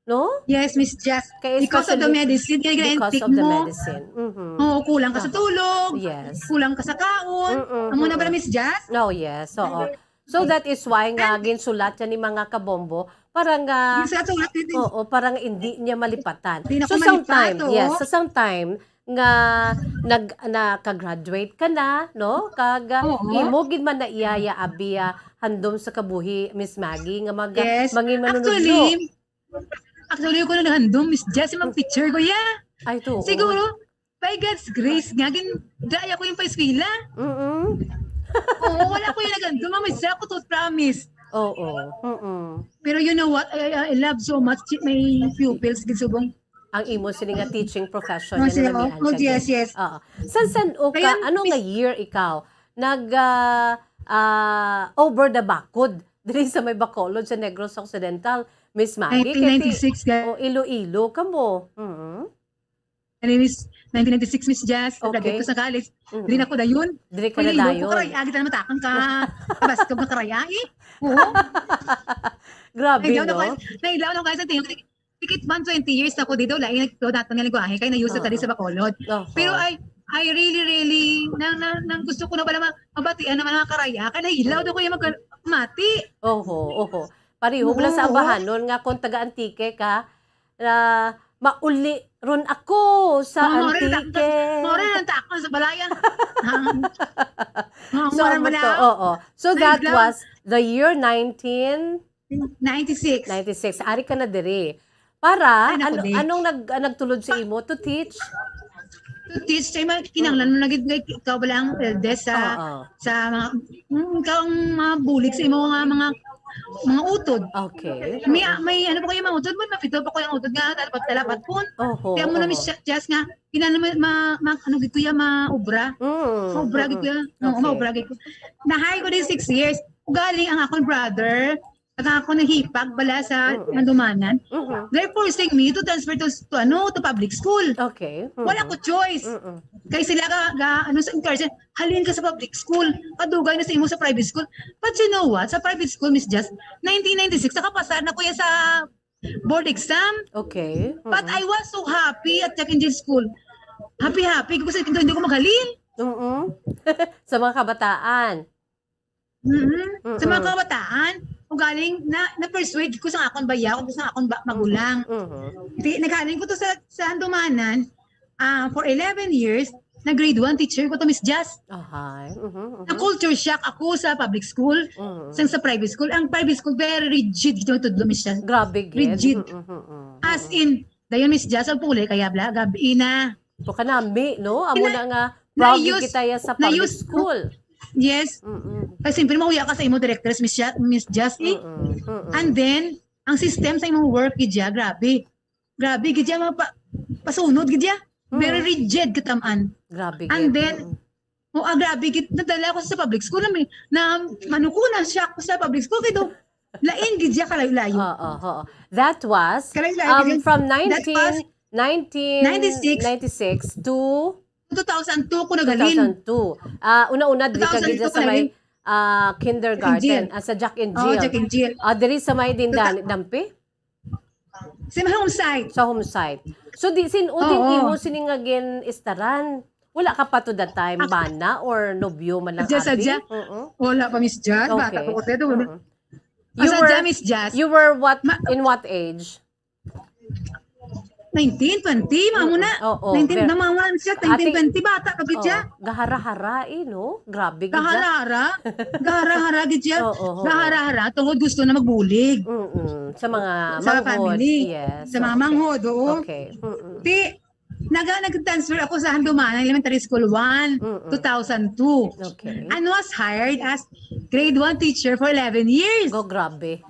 no? Yes, Miss Jazz. Kay Because of the especially medicine, kaya because ginantik of the mo. medicine. Mhm. Oo, kulang ka sa Ah. tulog, Yes. kulang ka sa kaon. Mm-mm, Amo na ba, mm-mm. Miss Jazz? Oh, yes. Oo. So that is why nga ginsulat yan ni mga kabombo para nga Ginsulat-sulat din. Oo, para nga hindi niya malipatan. Hindi na So ko sometime, malipat, oo. Yes, so sometime nga nag naka-graduate ka na, no? Kag ah, Oo. imo gid man na iyaya abi ah, handom sa kabuhi, Miss Maggie, nga mag Yes. mangin manunudlo. Actually, actually ko na naghandom, Miss Jazz, mag-teacher ko, yeah. Ay, to. Siguro, by God's grace nga, gin-, daya ko yung pa-eskwela. Mm-mm. Oo, wala ko yung naghandom, Miss Jazz, ako to promise. Oo. Mm-mm. Pero you know what? I, I, I love so much chi- my pupils, gid subong. Ang imo sini nga teaching profession Oh, nga sila, nalamian oh, siya, yes, gid. Yes. Oo. San san o ka, Kaya, ano nga Miss year ikaw nag ah, ah, over the bakod diri sa may Bacolod sa Negros Occidental, Miss Maggie? Kay ti- nineteen ninety-six, guys. O Iloilo kamo. Mhm. Ano, Miss, nineteen ninety-six, Miss Jazz, Okay. Graduate ko sa college. Mhm. Dili na ko dayon. Diri ka na Iloilo ko, dayon. karaya, kita na matakang ka. Kabaskog na karaya, eh. Oo. Grabe, Nailaw na no? ko, nailaw na ko sa tingin ko. Tikit man twenty years ako dito, lain nagtuo nato nga lingwahe, kay na-use Oo. tadi sa Bacolod. Oho. Pero I, I really, really, nang, nang, nang gusto ko na pala ma- mabatian ng mga karaya, kay nailaw na ko yung magmati. Oho, oho. Pareho lang sa Oo. Abahanon nga kung taga Antique ka, na mauli ron ako sa Oo, mura na Antique. takon, mura na takon sa balaya. Ah, So, mura amo man to, na. Oo. So, Ay, that grabe. Was the year nineteen Ninety-six. ninety-six. Ari ka na diri. Para, Ay, naku, ano, di. Anong nag, ah, nagtulod sa imo to teach? to teach, sa mga kinahanglan mo na gid, like, ikaw bala ang eldest sa, Oo. sa mga, mm, ikaw ang mga bulig sa imo nga mga, mga utod. Okay. May, Oo. may ano pa ko yung mga utod mo, mapito pa ko yung utod nga, talapat, talapat pun. Oho, Kaya mo na, oho. Miss Jazz, nga, kinahanglan ma, ma, ma, ano gid ko ya, maobra. Mm, Maobra gid mm, ko ya. Oo, okay. Maobra gid ko. Na-hire ko din six years. Ugaling ang akong brother, ang akong nahipag bala sa Mm. Handumanan. Mm-hmm. They're forcing me to transfer to, to, ano, to public school. Okay. Wala Mm-hmm. ko choice. Mm-mm. Kay sila ga, ga, ano, sa encourage, "Halin ka sa public school. Kadugay na sa imo sa private school." But you know what? Sa private school, Miss Jazz, nineteen ninety-six, nakapasar na ko ya sa board exam. Okay. But Mm-mm. I was so happy at Jack and Jill School. Happy-happy ko kasi hindi, hindi ko maghalin. Mm-mm. Sa mga kabataan. Mm-mm. Sa mga Mm-mm. kabataan, ugaling na, na-persuade ko sa akong bayaw, sa akong ba, magulang. Mm-hmm. Di, naghalin ko to sa, sa Handumanan, ah, for eleven years, na grade one teacher ko to, Miss Jazz. Ahay. Mm-hmm, mm-hmm. Na-culture shock ako sa public school, Mm-hmm. sang sa private school. Ang private school, very rigid ito tudlo, Miss Jazz. Grabe gid. Rigid. Mm-hmm, mm-hmm. As in, dayon, Miss Jazz, ang puli kaya bla, gabi na. To kanami, no? Amo Ina-, na nga, proud nayus-, kita ya sa public nayus-, school. Yes. Mm-mm. Kasi siyempre, mahuya ka sa imo directors, Miss Ja-, Miss Jazz, eh. Mm-mm, mm-mm. And then, ang system sa imong work, gid ya, grabe. Grabe, gid ya, mga pa-, pasunod, gid ya. Very Mm. rigid, katamaan. Grabe, And gid. then, Mm-mm. oh, ah, grabe, gid, nadala ko sa public school, na, na, ano ko, na-shock ko sa public school, kay do, lain, gid ya, kalayo-layo. Oo, oo. That was, Kalayo-layo, um, gid ya. from That was nineteen, nineteen ninety-six. ninety-six to Two thousand two ko naghalin. Two thousand two. Ah, una-una, diri ka Two thousand two gid sa ko may, naghalin. ah, kindergarten, Jack and Jill. Ah, sa Jack and Oo, Jill. Jack and Jill. Ah, diri sa may Two thou- dindan, Dampi? Sa may home site. Sa home site. So, di, sin-o din Oo. imo sini nga gin-istaran? Wala ka pa to that time, Ako. bana or nobyo man lang, Sadya, abi? sadya. Oo. Wala pa, Miss Jazz. Bata Okay. pa ko, te, to. Oo. You Sadya, were, Miss Jazz. you were what, Ma- in what age? Nineteen, twenty, mga Mm-mm. muna. Oo, Nineteen, ver-, na mga muna siya, nineteen, ating, twenty, bata pa gid siya. oo, gahara-hara, eh, no? Grabe gid siya. Gahara-hara. Gahara-hara gid siya. Oo, oo. Gahara-hara, tungod gusto na magbulig. Mm-mm. Sa mga Sa manghod. family. Yes, Sa mga okay. manghod, oo. Okay. Mm-mm. Ti, naga-, nag-transfer ako sa Handumanan Elementary School one, Mm-mm. two thousand two. Okay. And was hired as grade one teacher for eleven years. Go, grabe.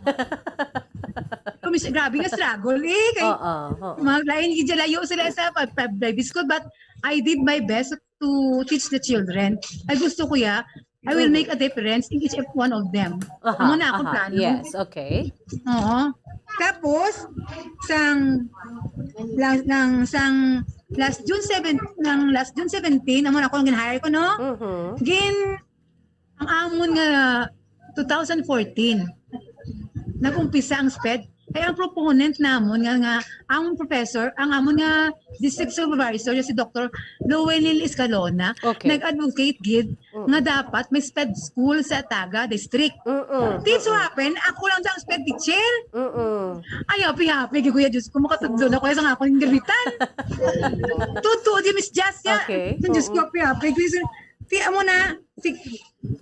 Kumis-, grabe nga struggle, eh. Kay Oo, oo. mga lain, gid layo sila sa pa-, pa-, private school, but I did my best to teach the children. Ay, gusto ko ya, I will Mm. make a difference in each one of them. Aha, Amo na akong aha. plano. Yes, okay. Oo. Tapos, sang, la-, nang, sang last June seven, nang last June seventeen, amo na akong gin-hire ko, no? Mhm. Gin-, Ang amon nga two thousand fourteen, nag-umpisa ang SPED. Kay ang proponent namon nga, nga amon professor, ang amon nga district supervisor, si Doktor Llewellyn Escalona, Okay. nag-advocate gid Mm. nga dapat may SPED school sa Taga District. Mm-mm. This Mm-mm. happen, ako lang sa SPED teacher. Mm-mm. Ay, happy-happy gid ko ya, Diyos ko, makatudlo na ko ya sa akong gamitan. Totoo di, Miss Jazz, ya. Okay. Diyos ko, Mm-mm. happy-happy gid. Ti, amo na, si,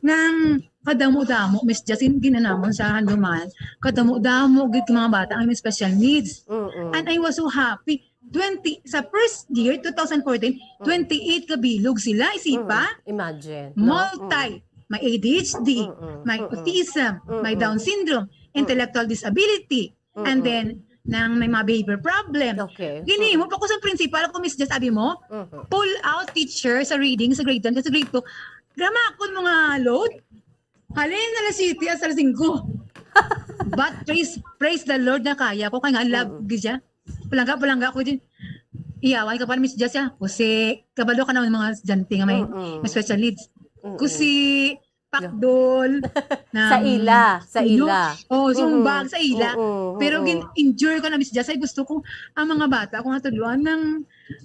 nang kadamo-damo, Miss Justin, ginanamon sa Handumanan, kadamo-damo gid mga bata ang may special needs. Mm-mm. And I was so happy. Twenty, sa first year, two thousand fourteen, Mm. twenty-eight ka bilog sila, isipa. Mm-mm. Imagine, no? Multi, Mm. may A D H D, Mm-mm. may Mm-mm. autism, may Mm-mm. Down syndrome, Mm-mm. intellectual disability, and Mm-mm. then, nang may mga behavior problem. Okay. Ginhimo Mm-mm. pa ko sa principal ko, Miss Jess, sabi mo, Mm-hmm. pull out teacher sa reading, sa grade ten, sa grade two. Gramakon mo nga load. Halin na alas siyete hasta alas singko. But praise, praise the Lord na kaya ko, kaya nga love, Mm-mm. gid siya. Palangga, palangga ko din. Iyawan ka pa, Miss Jess, ya. Kasi, kabalo ka naman mga estudyante nga may, Mm-mm. may special needs. Mm-mm. Kasi, pakdol. Sa ng ila, sa ilo. ila. Oh, Mm-mm. sumbag sa ila. Mm-mm, Pero mm-mm. gin-, enjoy ko na, Miss Jess. Ay, gusto ko, ang mga bata, kung natudloan ng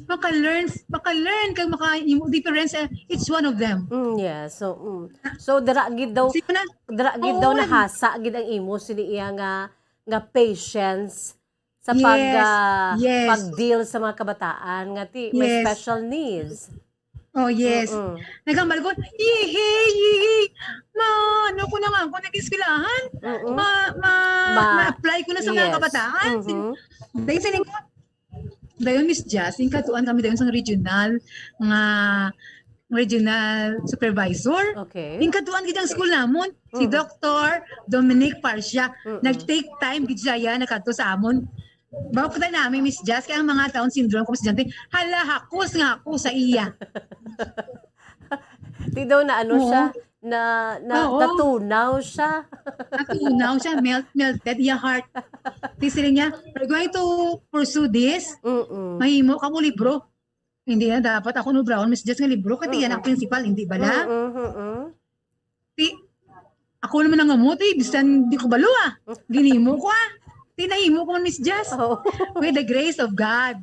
maka-learn, maka-learn, kag maka-, yung difference, eh, each one of them. Mm, yeah. So, mm. So, dira gid daw, Sige na. dira gid Oo, daw nag- nahasa gid ang imo sini iya nga, nga patience sa pag, Yes, ah, yes. pag-deal sa mga kabataan nga ti-, may Yes. special needs. Oh, yes. Mm-mm. Naghambal ko, "Yehey, yehey. Ma-, ano ko na nga ako nag-eskwelahan? Mm-mm. Ma-, ma-, Ma-, ma-apply ko na sa mga yes. kabataan." Mm-hmm. Dahil sa lingkod, Dayon, Miss Jazz, yung katuan kami dayon sa regional nga regional supervisor. Okay. Yung katuan gid ang school namon, si Mm. Doctor Dominic Parcia. Mm-mm. Nag-take time gid siya, nagkadto sa amon. Bago kita namin, Miss Jazz, kaya ang mga Down syndrome ko, Miss Jante, hala, hakos nga ako sa iya. Di daw na ano Oo. siya, na, na Oo. natunaw siya. Natunaw siya, melt, melted iya heart. Di sila niya, "We're going to pursue this. Mm-mm. Mahimo ka mo libro." Hindi na dapat ako no Brown, Miss Jess nga libro, kasi yan ang principal, hindi bala? Mm-mm, mm-mm. Di, ako naman ang ngamot eh, bisan di ko balo ah. Ginimo ko ah. Di nahimo ko man, Miss Jess. Oo. With the grace of God.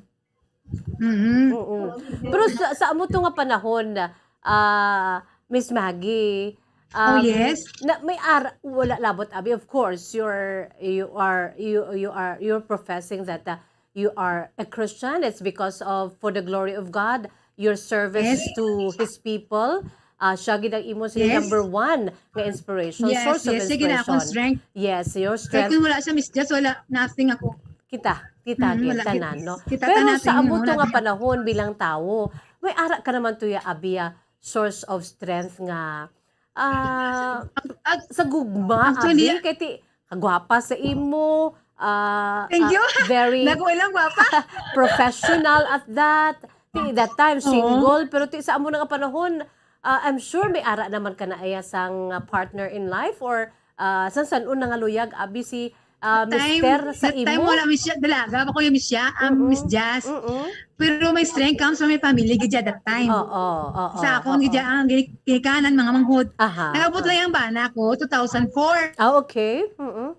Mm-hmm. Oo. Pero sa, sa amo to nga panahon, ah, Miss Maggie, Oh, um, yes. na, may ara, wala labot abi. Of course, you're, you are, you, you are, you're professing that uh, you are a Christian. It's because of, for the glory of God, your service Yes. to His people. Ah, siya gid ang imo sini Yes. number one nga inspiration, Yes, source of yes. Sige na akong inspiration. Strength. Yes, your Kaya strength. Kung wala siya, Miss Jess, wala, nothing ako. Kita, kita Mm, gid wala, tanan, kit-, no? kita Pero tanan, sa tingnan amo mo, to nga wala, panahon bilang tawo, may ara ka naman to ya abi, ah, source of strength nga ah, Ag-, sa gugma, actually, abi, kay ti, kagwapa sa imo, ah, Thank ah, you. very Naku, ilang gwapa. Professional at that. Ti, that time, Oo. Single, pero ti, sa amo na nga panahon, ah, I'm sure may ara naman ka na iya sang, ah, partner in life or ah, sang san-on na nga luyag, abi, si ah, That time, mister sa that time imo? Wala, Miss Jess, dalaga pa ko yung Miss Jess, um, Mm-mm. Miss Jess. Mm-mm. Pero my strength comes from my family, gid siya that time. Oo, oo, Sa akon, oo. gid siya ang gini-, ginikanan, mga manghod. Aha, Nag-abot aha. lang yung bana ko, two thousand four. Ah, okay. Mm-mm.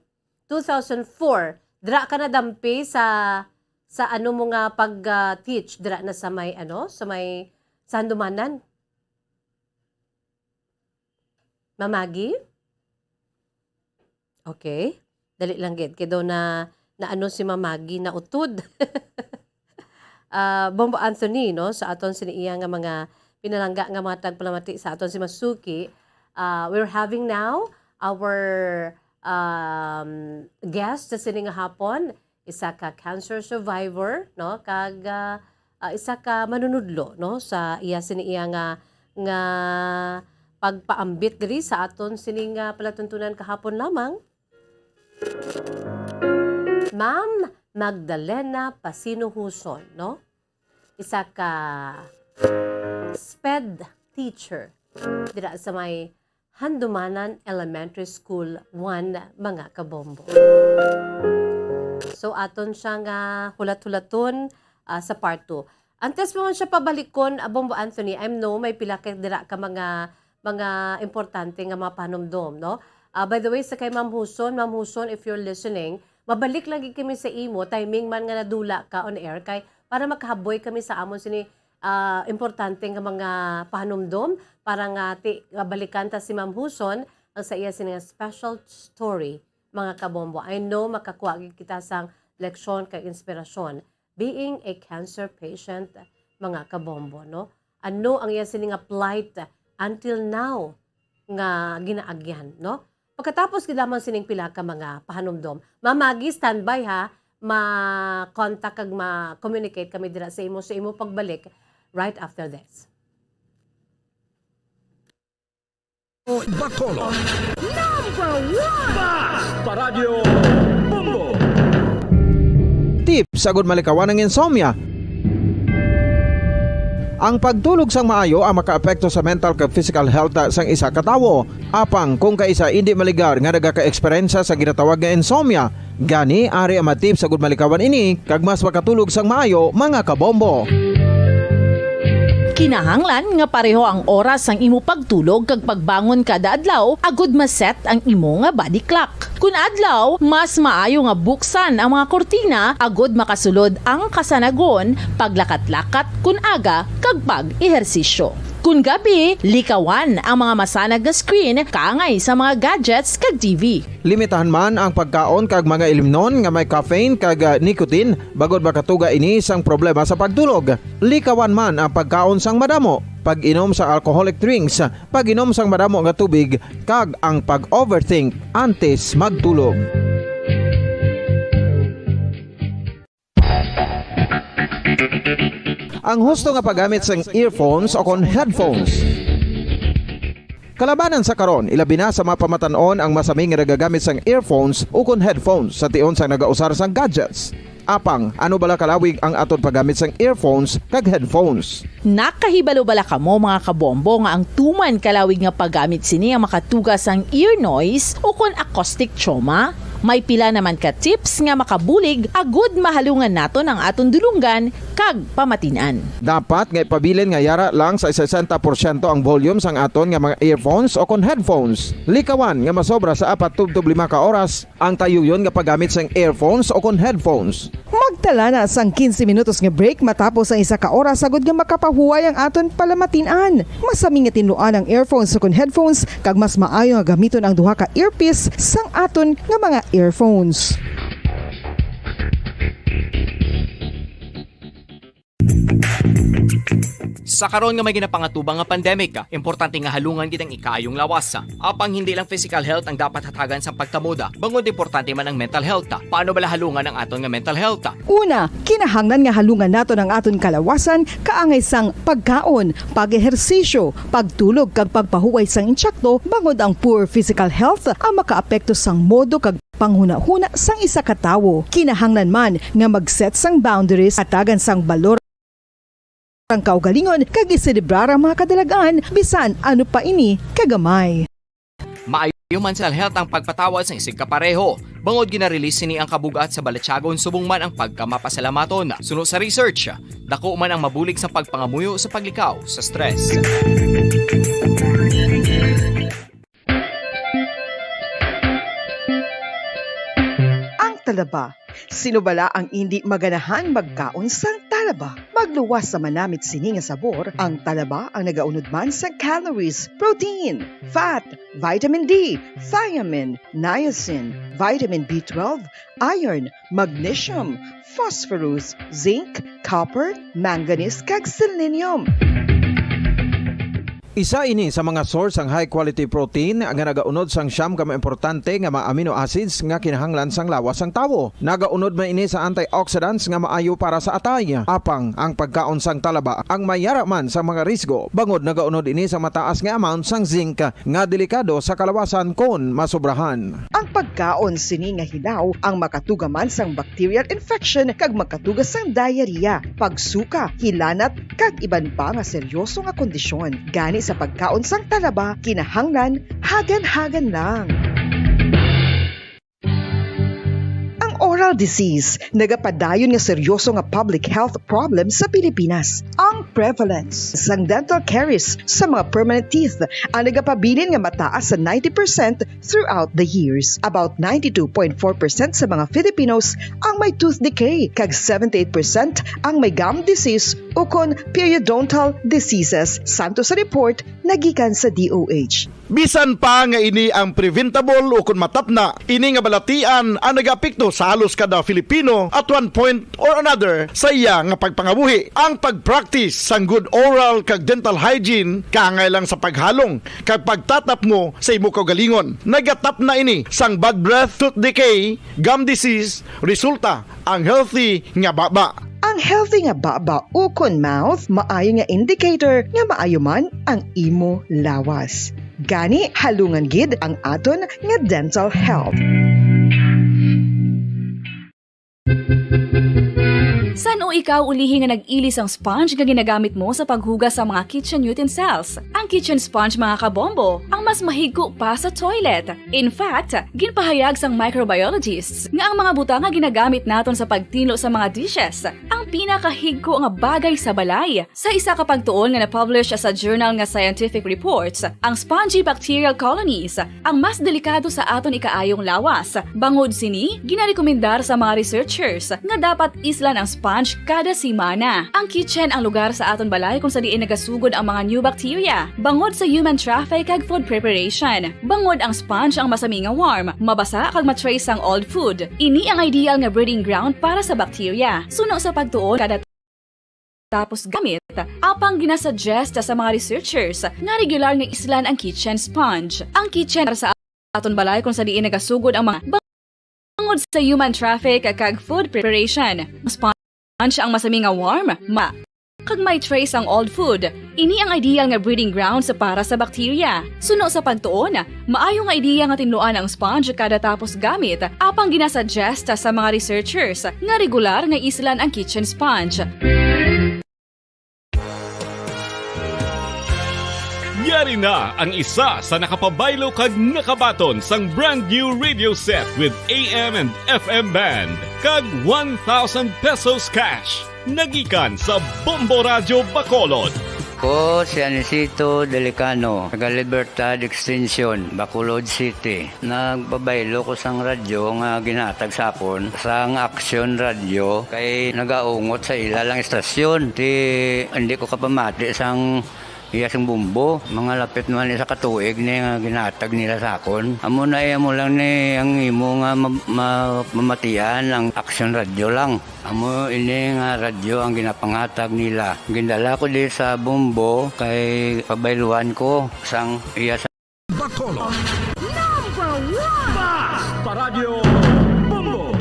Two thousand four. Dira ka nadampi sa sa ano mo nga pag ah, teach dira na sa may ano, sa may Sandumanan. Mamagi? Okay. Dali lang gid kay daw na, na ano si Mamagi na utod. Ah, Bombo Anthony, no, sa aton sini iya nga mga pinalangga nga mga tagpalamati sa aton si Masuki. Ah, we're having now our um, guest sa sini nga hapon, isa ka cancer survivor, no, kag ah, ah, isa ka manunudlo, no, sa iya sini iya nga nga pagpaambit diri sa aton sini nga palatuntunan kahapon lamang. Ma'am Magdalena Pasino Huson, no? Isa ka sped teacher dira sa may Handumanan Elementary School one, mga kabombo. So, aton siya nga hulat-hulaton ah, sa part two. Antes mo man siya pabalikon, ah, Bombo Anthony, I know may pila kay dira ka mga mga importante nga mga panumdom, no? Ah, by the way, sa kay Ma'am Huson, Ma'am Huson, if you're listening, mabalik lagi kami sa imo, timing man nga nadula ka on air, kay para makahaboy kami sa amon sini ah, importante nga mga panumdom, para nga ti, nga balikan ta si Ma'am Huson, ang sa iya sini nga special story, mga kabombo. I know makakuha gid kita sang leksyon kag inspirasyon. Being a cancer patient, mga kabombo, no? Ano ang iya sini nga plight until now nga ginaagyan, no? Pagkatapos gid lamang sining pila ka mga pahanumdom, Ma'am Maggie, standby ha, ma-contact kag ma-communicate kami dira sa imo, sa imo pagbalik right after this. Bacolod. Number one! Basta Radyo Bombo! Tips agud malikawan ang insomnia. Ang pagtulog sang maayo ang makaapekto sa mental kag physical health sang isa ka tawo. Apang kung kaisa indi maligar nga nagaka-eksperyensya sa ginatawag nga insomnia, gani ari ang mga tips agud malikawan ini kag mas makatulog sang maayo, mga kabombo. Kinahanglan nga pareho ang oras sang imo pagtulog kag pagbangon kada adlaw agud ma-set ang imo nga body clock. Kun adlaw, mas maayo nga buksan ang mga kurtina agud makasulod ang kasanagon, paglakat-lakat kun aga, kag pag-ehersisyo. Kun gabi, likawan ang mga masanag nga screen kaangay sa mga gadgets kag T V. Limitahan man ang pagkaon kag mga ilimnon nga may caffeine kag, ah, nicotine, bangod makatuga ini sang problema sa pagtulog. Likawan man ang pagkaon sang madamo, pag-inom sa alcoholic drinks, pag-inom sang madamo nga tubig, kag ang pag-overthink antes magtulog. Ang husto nga paggamit sang earphones o kon headphones. Kalabanan sa karon, ilabi na sa mga pamatan-on ang masami nga nagagamit sang earphones o kon headphones sa tion sang nagausar sang gadgets. Apang, ano bala kalawig ang aton paggamit sang earphones kag headphones? Nakahibalo bala kamo, mga kabombo, nga ang tuman kalawig nga paggamit sini ang makatuga sang ear noise o kon acoustic trauma? May pila naman ka tips nga makabulig agud mahalungan naton ang aton dulonggan kag pamatin-an. Dapat nga ipabilin nga yara lang sa sesenta porsyento ang volume sang aton nga mga earphones o kon headphones. Likawan nga masobra sa apat tubtob lima ka oras ang tayuyon nga paggamit sang earphones o kon headphones. Magtala na sang quince minutos nga break matapos ang isa ka oras agud nga makapahuway ang aton palamatin-an. Masami nga tinluan ang earphones o kon headphones, kag mas maayo nga gamiton ang duha ka earpiece sang aton nga mga earphones. Sa karon nga may ginapangatubang nga pandemic, importante nga halungan gid ang ikaayong lawas. Apang hindi lang physical health ang dapat hatagan sang pagtamuda, bangod importante man ang mental health. Paano bala halungan ang aton nga mental health? Una, kinahanglan nga halungan naton ang aton kalawasan kaangay sang pagkaon, pag-ehersisyo, pagtulog, kag pagpahuway sang insakto, bangod ang poor physical health ang makaapekto sang modo kag panghunahuna sang isa ka tawo. Kinahanglan man nga mag-set sang boundaries, hatagan sang balor ang kaugalingon, kag iselebrar ang mga kadalag-an, bisan ano pa ini kagamay. Maayo man sa health ang pagpatawad sang isigkapareho, bangod gina-release sini ang kabug-at sa balatyagon subong man ang pagkamapasalamaton. Suno sa research, dako man ang mabulig sa pagpangamuyo sa paglikaw sa stress. Ang talaba. Sino bala ang indi maganahan magkaon sang talaba? Magluwas sa manamit sini nga sabor, ang talaba ang nagaunod man sa calories, protein, fat, vitamin D, thiamine, niacin, vitamin B twelve, iron, magnesium, phosphorus, zinc, copper, manganese, kag selenium. Isa ini sa mga source sang high quality protein nga nagaunod sang siyam ka mga importante nga mga amino acids nga kinahanglan sang lawas sang tawo. Nagaunod man ini sa antioxidants nga maayo para sa atay. Apang ang pagkaon sang talaba ang may yara man sa mga risgo, bangod nagaunod ini sa mataas nga amount sang zinc nga delikado sa kalawasan kon masobrahan. Ang pagkaon sini nga hilaw ang makatuga man sang bacterial infection kag makatuga sang diarrhea, pagsuka, hilanat, kag iban pa nga seryoso nga kondisyon. Gani sa pagkaon sang talaba, kinahanglan hagan-hagan lang. Ang oral disease nagapadayon nga seryoso nga public health problem sa Pilipinas. Ang prevalence sang dental caries sa mga permanent teeth ang nagapabilin nga mataas sa ninety percent throughout the years. About ninety-two point four percent sa mga Filipinos ang may tooth decay, kag seventy-eight percent ang may gum disease ukon periodontal diseases, santo sa report nga gikan sa D O H. Bisan pa nga ini ang preventable ukon matapna, ini nga balatian ang nagaapekto sa halos kada Filipino at one point or another sa iya nga pagpangabuhi. Ang pag-practice sang good oral kag dental hygiene kaangay lang sa paghalong kag pagtatapngo sa imo kaugalingon. Nagatapna ini sang bad breath, tooth decay, gum disease, resulta ang healthy nga baba. Ang healthy nga baba ukon mouth maayo nga indicator nga maayo man ang imo lawas. Gani, halungan gid ang aton nga dental health. San-o ikaw ulihi nga nag-ili sang sponge nga ginagamit mo sa paghugas sa mga kitchen utensils? Ang kitchen sponge, mga kabombo, ang mas mahigko pa sa toilet. In fact, ginpahayag sang microbiologists nga ang mga butang nga ginagamit naton sa pagtinlo sa mga dishes ang pinakahigko nga bagay sa balay. Sa isa ka pagtuon nga na-publish sa journal nga Scientific Reports, ang spongy bacterial colonies ang mas delikado sa aton ikaayong lawas. Bangod sini, ginarekomendar sa mga researchers nga dapat islan ang sponge kada semana. Ang kitchen ang lugar sa aton balay kung sa diin nagasugod ang mga new bacteria, bangod sa human traffic kag food preparation. Bangod ang sponge ang masami nga warm, mabasa kag ma-trace sang old food. Ini ang ideal nga breeding ground para sa bacteria. Suno sa pagtuon, kada tapos gamit, apang ginasuggest sa mga researchers nga regular nga islan ang kitchen sponge. Ang kitchen para sa aton balay kung sa diin nagasugod ang mga bangod sa human traffic kag food preparation. Ang sponge ang masami nga warm, ma-, Kag may trace ang old food, ini ang ideal nga breeding grounds para sa bakterya. Suno sa pagtuon, maayo nga ideya nga tinluan ang sponge kada tapos gamit, apang ginasuggest sa mga researchers nga regular nga islan ang kitchen sponge. Yari na ang isa sa nakapabaylo kag nakabaton sang brand new radio set with A M and F M band kag one thousand pesos cash. Nagikan sa Bombo Radyo Bacolod. Ko si Anisito Delicano, taga Libertad Extension, Bacolod City. Nagpabaylo ko sang radyo nga ginhatag sa akon sang Action Radio kay nagaungot sa ila lang istasyon. Ti hindi ko kapamati sang iya sing bumbo. Mga lapit naman isa ka tuig ni nga ginhatag nila sa akon. Amo na iya mo lang ni ang imo nga ma- ma- mamatian ang Action Radio lang. Amo ini nga radyo ang ginapangatag nila. Gindala ko di sa Bombo kay pabayluan ko sang iya sa Bacolod. Number one! Basta Radyo Bombo.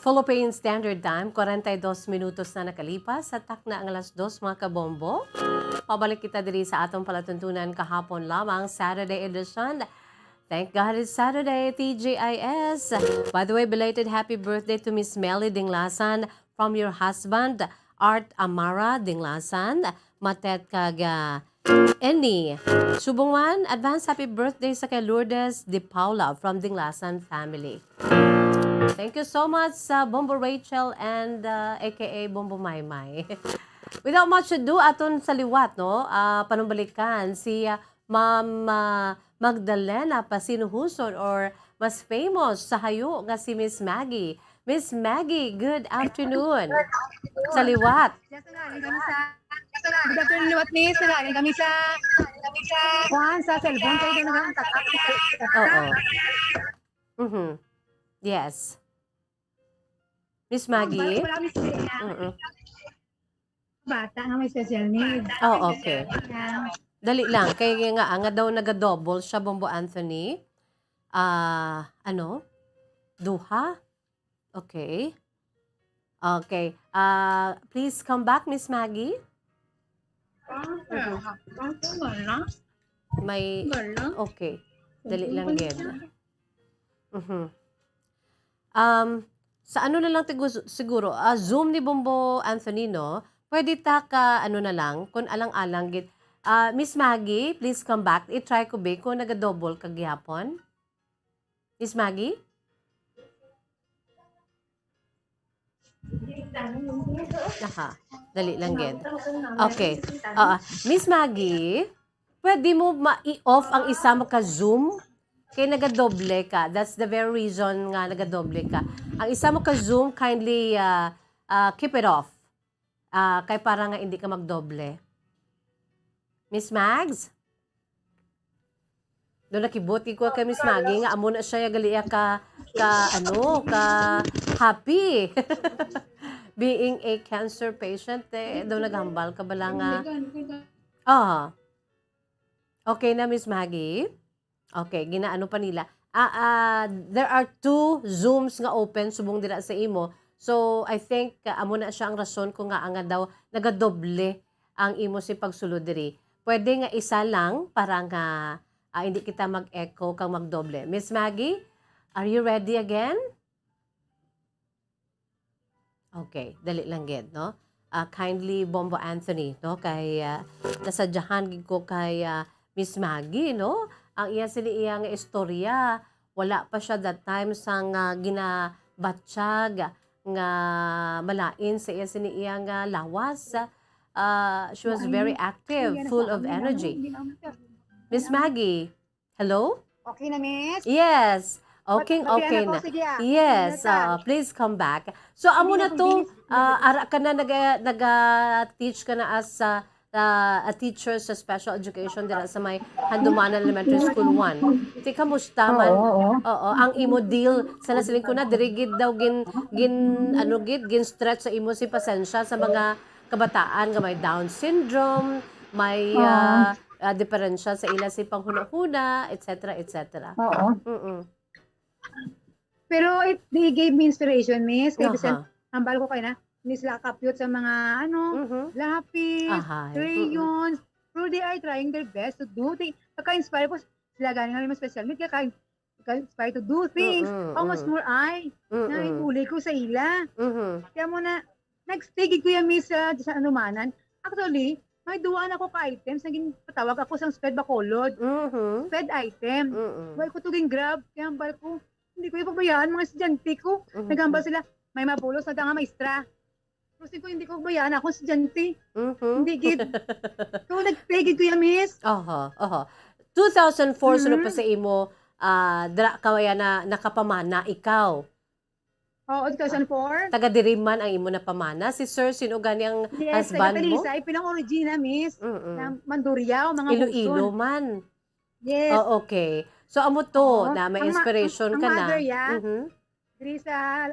Philippine Standard Time, kwarenta y dos minutos na nakalipas sa takna ang alas dos, mga kabombo. Pabalik kita diri sa atong palatuntunan kahapon lamang, Saturday edition. Thank God it's Saturday, T G I S. By the way, belated happy birthday to Miss Melly Dinglasan from your husband, Art Amara Dinglasan, Matet kag ah, Eni. Subong man, advance happy birthday sa kay Lourdes De Paula from Dinglasan family. Thank you so much sa Bombo Rachel and uh, A K A Bombo Maymay. Without much ado, aton sa liwat, no? Ah, panumbalikan si ah, Ma'am ah, Magdalena Pasinuhuson, or mas famous sa hayo nga si Miss Maggie. Miss Maggie, good afternoon. Sa liwat. Yes, sir. Ang kami sa Good afternoon, liwat, miss. Nagaling kami sa kuan, sa cellphone, kaya doon nagkakatak. Oo. Mhm. Yes. Miss Maggie? Wala, wala, miss. Mm-mm. Bata nga may special needs. Oh, okay. Yeah. Dali lang. Kay nga, nga daw naga-double siya, Bombo Anthony. Ah, ano? Duha? Okay. Okay. Ah, please come back, Miss Maggie. May, okay. Dali lang gid. Mhm. Um, sa ano na lang tigu- siguro, ah, Zoom ni Bombo Anthony, no? Pwede ta ka, ano na lang, kung alang-alang gid. Ah, Miss Maggie, please come back. I-try ko, be, kung naga-double ka gihapon. Miss Maggie? Aha. Dali lang gid. Okay. Ah, Miss Maggie, pwede mo ma-i-off ang isa mo ka Zoom? Kay nagadoble ka. That's the very reason nga nagadoble ka. Ang isa mo ka Zoom, kindly ah, ah, keep it off. Ah, kay para nga hindi ka magdoble. Miss Mags? Do nakibot ko kay Miss Maggie nga amo na siya gali ka ka ano, ka happy. Being a cancer patient, eh, do naghambal ka bala nga. Ah. Okay na, Miss Maggie? Okay, ginaano pa nila. Ah, ah, there are two Zooms nga open subong dira sa imo. So, I think ah, amo na siya ang rason kung nga nga daw nagadoble ang imo si pagsulod diri. Pwede nga isa lang para nga ah, hindi kita mag-echo kag magdoble. Miss Maggie, are you ready again? Okay, dali lang gid, no? Ah, kindly, Bombo Anthony, no? Kay ah, nasadyahan gid ko kay ah, Miss Maggie, no? Ang iya sini iya nga istorya, wala pa siya that time sang ah, ginabatyag nga malain sa iya sini iya nga lawas. Ah, she was very active, full of energy. Miss Maggie, hello? Okay na, miss? Yes. Okay, Matian okay ako, na. sige, ah. Yes, Sige, ah. ah, please come back. So, amo na Sige, to, sige. Ah, ara ka na naga, naga-teach ka na as ah, ah, a teacher sa special education dira sa may Handumanan Elementary School one. Ti kamusta man? Oo, oo. Oo, ang imo deal sa nasiling ko na diri gid daw gin gin ano gid gin stretch sa imo si pasensya sa mga kabataan nga may Down syndrome, may, Oo. ah, ah, diferensya sa ila sa panghunahuna, et cetera, et cetera. Oo. Mm-mm. Pero it, they gave me inspiration, miss. Kay Aha. bisan, hambal ko kay na, hindi sila kapyot sa mga, ano, Mhm. lapis, Ahay. Mm-mm. crayons. Pero they are trying their best to do. They, kaka-inspire ko sila gani nga may special need, kaka-, kaka-inspire to do things. Mm-mm, How much mm. more I, na Mm-mm. ipuli ko sa ila. Mhm. Kaya mo na, nag-stay gid ko yan, miss, sa, sa anumanan. Actually, may duwa na ko ka items na ginpatawag ako sang SPED Bacolod. Mhm. SPED item. Mm-mm. Wala ko to gin-grab, kaya hambal ko, hindi ko ipabayaan mga estudyante ko. Mhm. Naghambal sila, may mabulos na nga maestra. Kasi ko, hindi ko bayaan akong estudyante. Mhm. Hindi gid. So, nag-stay gid ko yan, miss. Oho, oho. Two thousand four, sunod pa Mhm. sa imo, ah, dra-, kawaya na nakapamana ikaw. Oo, two thousand four. Taga diri man ang imo napamana. Si Sir, sino gani ang Yes, husband taga mo? Talisay, pinang original, miss. Mm-mm. Ng Mandurriao, mga Iloilo Buson. man. Yes. Oh, okay. So, amo to, Oo. na may Ang ma-, inspiration ang ka na. mother, yeah. Mhm. Diri sa,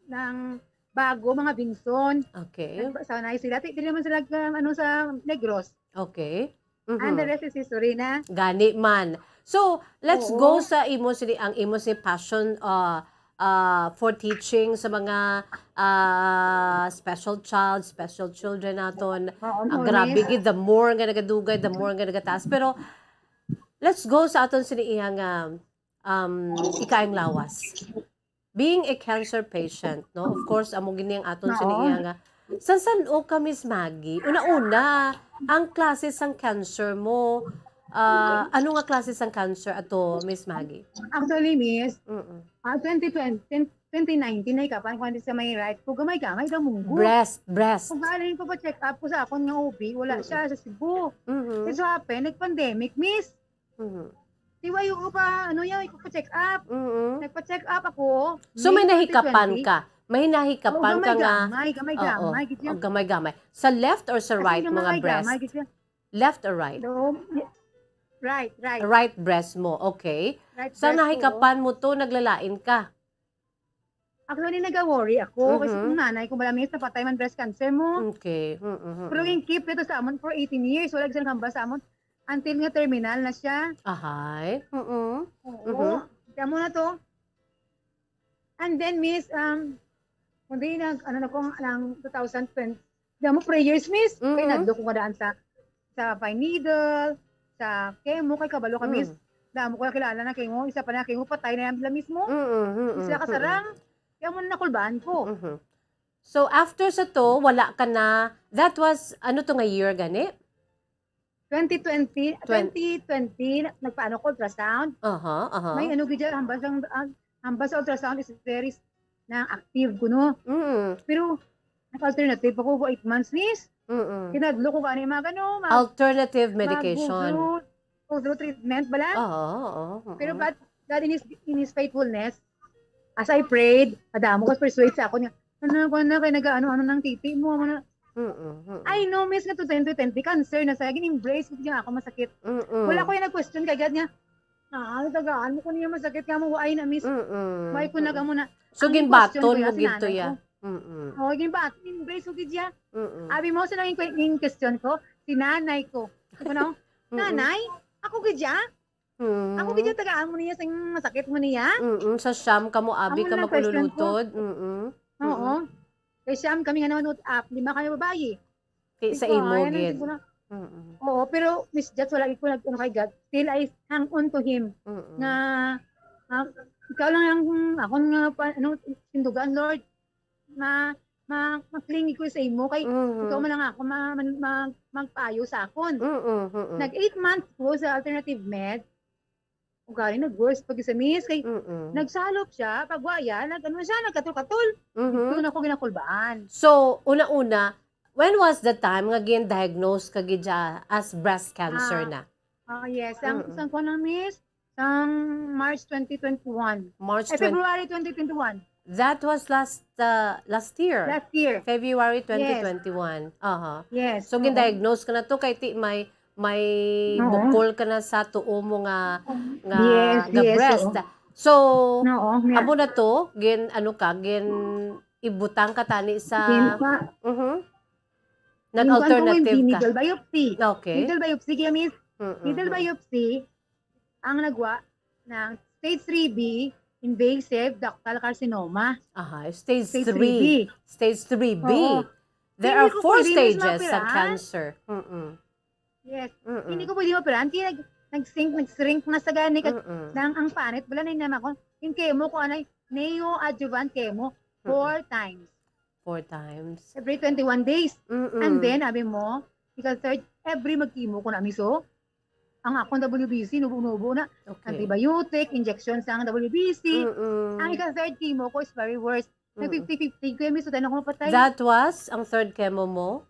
ng Bago, mga Binson. Okay. Nagsanay sila. Ti-, dili naman sila, um, ano, sa Negros. Okay. And the Mhm. rest is history na. Gani man. So, let's Oo. go sa imo sini, ang imo si passion, uh, uh, for teaching sa mga, uh, special child, special children naton. Oo, Ah, oo, grabe miss. gid, the more nga nagadugay, the more nga nagataas. Pero, let's go sa aton sini iyang, um, um, ikaayong lawas. Being a cancer patient, no? Of course, amo gini ang aton Oo. sini iya nga, sa san-o ka, Miss Maggie? Una-una, ang klase sang cancer mo, ah, ano nga klase sang cancer ato, Miss Maggie? Actually, miss, Mm-mm. ah, twenty twenty, twenty nineteen, nahikapan ko sa may right ko, gamay-gamay, damunggo. Breast, breast. Kung galing ko pa-check up ko sa akon nga O B, wala Mm-mm. siya sa Cebu. Mm-hmm. It so happen, nag-pandemic, miss. Mhm. Di ba yung pa, ano yan, yung pa-check up? Mhm. Nagpa-check up ako, So, may May nahikapan twenty twenty. ka? May nahikapan Oo, ka nga? Gamay-gamay, gamay-gamay, Oo. gid yan. Oh, gamay-gamay. Sa left or sa As in, right, mga gamay-gamay, breast? gid yan. Left or right? No, right, right. Right breast mo, okay. Right Sa breast ko, nahikapan mo to, naglalain ka? Actually, nag-worry ako kasi Mhm. kung nanay ko, malamig, napatay man breast cancer mo. Okay. Mm, mm, Pero mm. yung keep ito sa amon for eighteen years, wala siyang hambal sa amon. Until nga terminal na siya. Ahay. Mm. Oo. Mhm. Kaya mo na to. And then, miss, um, kundi nag, ano na ko, ng two thousand twenty, damo prayers, miss. Mm-mm. Kaya nadlo ko nga daan sa, sa fine needle, sa chemo, kay kabalo ka, miss. Mm. Damo ko nakilala na chemo, isa pa na chemo, patay na yan sila mismo. Mm-mm, mm-mm, Sila mm-mm. kasarang, kaya mo nakulbaan ko. Mhm. So, after sa to, wala ka na, that was, ano to nga year gani? Twenty twenty, Twen- twenty twenty, nagpaano ko ultrasound. Aha, aha. May ano gid dyan, hambal sang, ah, hambal sa ultrasound is very s-, na active kuno. Mm. Pero, nag-alternative ako for eight months, miss. Mm-mm. Kinadlo ko gani, mga ano, mag-, Alternative mag-go medication. through, go through treatment, bala. Oo, oo, oo. Pero but God in his, in his faithfulness, as I prayed, madamo ko persuade sa akon nga, "Ano, ano, ano, kay nag-ano, ano nang titi mo, ano na?" Mm-mm, mm-mm. I know, miss, nga to twenty twenty, cancer na sa, gin-embrace ko siya ako masakit. Mm-mm. Wala ko yung nag-question kay God nga, "Ah, tagaan mo ko niya masakit nga mo, why na, miss? Mm-mm, Why ko mm-mm. nagamo na?" So, Ang ginbaton question ko mo ya, si gid to nanay ya? ko. Mm-mm. Oh, ginbaton, embrace ko gid ya. Mm-mm. Abi mo, sa naging que-, yung question ko, si nanay ko. Ako na, Mm-mm. "Nanay, ako gid ya? Mm. Ako gid ya, tagaan mo niya, sing masakit mo niya?" Mm-mm. Sa siyam ka mo, abi Amo ka na question ko. makululutod. Mm-mm. Oo. Mm-mm. Kay siyam kami nga naman, ah, lima kami babayi. Kay sa Ikaw, imo, ayan ang gid. siguro. Mm-mm. Oo, pero, Miss Jets, wala ko nag-, ano, kay God. Still, I hang on to Him. Mm-mm. Nga, ah, ikaw lang ang, ako nga, pa, ano, tindugan, Lord. Ma-, ma-, ma-clingy ko sa imo. Kay, Mm-hmm. ikaw man lang ako ma-, ma-, ma-, magpayo sa akon. Mm-mm, mm-mm. Nag-eight months ko sa alternative med. Ugali, nag-worse pag isa, miss, kay Mm-mm. nagsalop siya, pagwa yan, nag-, ano siya, nagkatol-katol. Mm-hmm. Ito na ko ginakulbaan. So, una-una, when was the time nga gin-diagnose ka gid siya as breast cancer Ah. na? Ah, yes. Ang Mm-mm. isang ko na, miss, sang March twenty twenty-one. March Ay, twenty February twenty twenty-one. That was last, uh, last year. Last year. February Yes. twenty twenty-one. Aha. Yes, So, oo. gin-diagnose ka na to kay ti-, may, may Oo. bukol ka na sa tuo mo nga, nga, Yes, nga yes, breast. oo. So, Oo, nga. amo na to, gin, ano ka, gin, ibutang ka tani sa Gin pa. Mhm. Nag-alternative ka. Needle biopsy. Okay. Needle biopsy, kaya, miss, mm-hmm, needle biopsy, ang nagwa ng stage three B, invasive ductal carcinoma. Aha, stage three B. Stage three B. Stage three B. Oo. There are four stages sa cancer. Mm-mm. Yes. Mm-mm. Hindi ko pwede maoperahan. Kaya nag-, nag-sink, nag-shrink na sa gani. Kag-, mm-mm, nang ang panit, wala na yung naman ko. Yung chemo ko, anay, neoadjuvant chemo, mm-mm, four times. Four times. Every twenty-one days. Mm-mm. And then, abi mo, ika-third, every mag-chemo ko na, miss, oh. Ang akong W B C, nubo-nubo na. Okay. Antibiotic, injection sa ang W B C. Mm-mm. Ang ika-third chemo ko is very worse. Nag-fifty-fifty ko, miss, so tayo na ako mapatay. That was ang third chemo mo?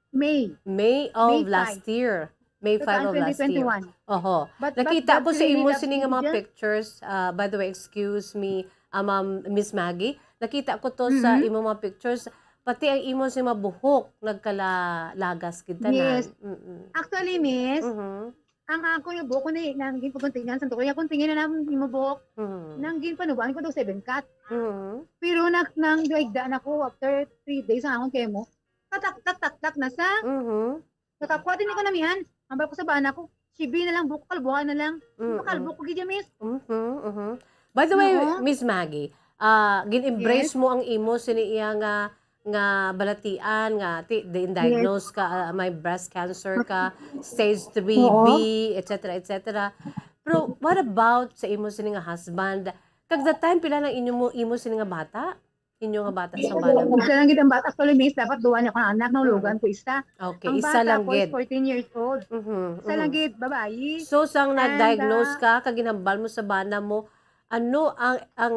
May. May of last year. May five of last year. May five. Two thousand twenty-one. Oho. But, but, but really, the, the, the, nakita ko sa imo sini nga mga pictures. Ah, by the way, excuse me, ah, Ma'am, Miss Maggie. Nakita ko to sa imo mga pictures. Pati ang imo sini mga buhok, nagkalagas gid tanan. Yes. Mm-mm. Actually, miss, mm-hmm, ang ako nga buhok ko ni, nang ginpaguntingan sa tukoy, akong tingin na naman yung buhok, mm-hmm, nang ginpanubuan ko daw seven cut. Mm-hmm. Pero nak-, nang duhaigdaan ako after three days ang akong chemo, tatak, tak, tak, tak na sa. Mm-hmm. Nakakuha din ako namihan. Ang bako sa bana ko, sibi na lang, buhok, kalbuhan na lang. Mm-mm. Makalbo ko gid, miss. Mm-hmm, mm-hmm. By the way, oo, Miss Maggie, ah, gin-embrace, yes, mo ang imo sini iya nga, nga balatian nga ti-, di-, diagnose ka, ah, may breast cancer ka, stage three B, oo, et cetera, et cetera. Pero what about sa imo sini nga husband? Kag that time, pila na inyo mo, imo sini nga bata? Inyo nga bata sa bana mo? Isa lang gid ang bata. Actually, miss, dapat duwa niya akong anak, naulugan ko isa. Okay, isa lang gid. Ang bata ko is fourteen years old. Mhm, mhm. Isa lang gid, babayi. So, sang nag-diagnose ka, kag ginhambal mo sa bana mo, ano ang, ang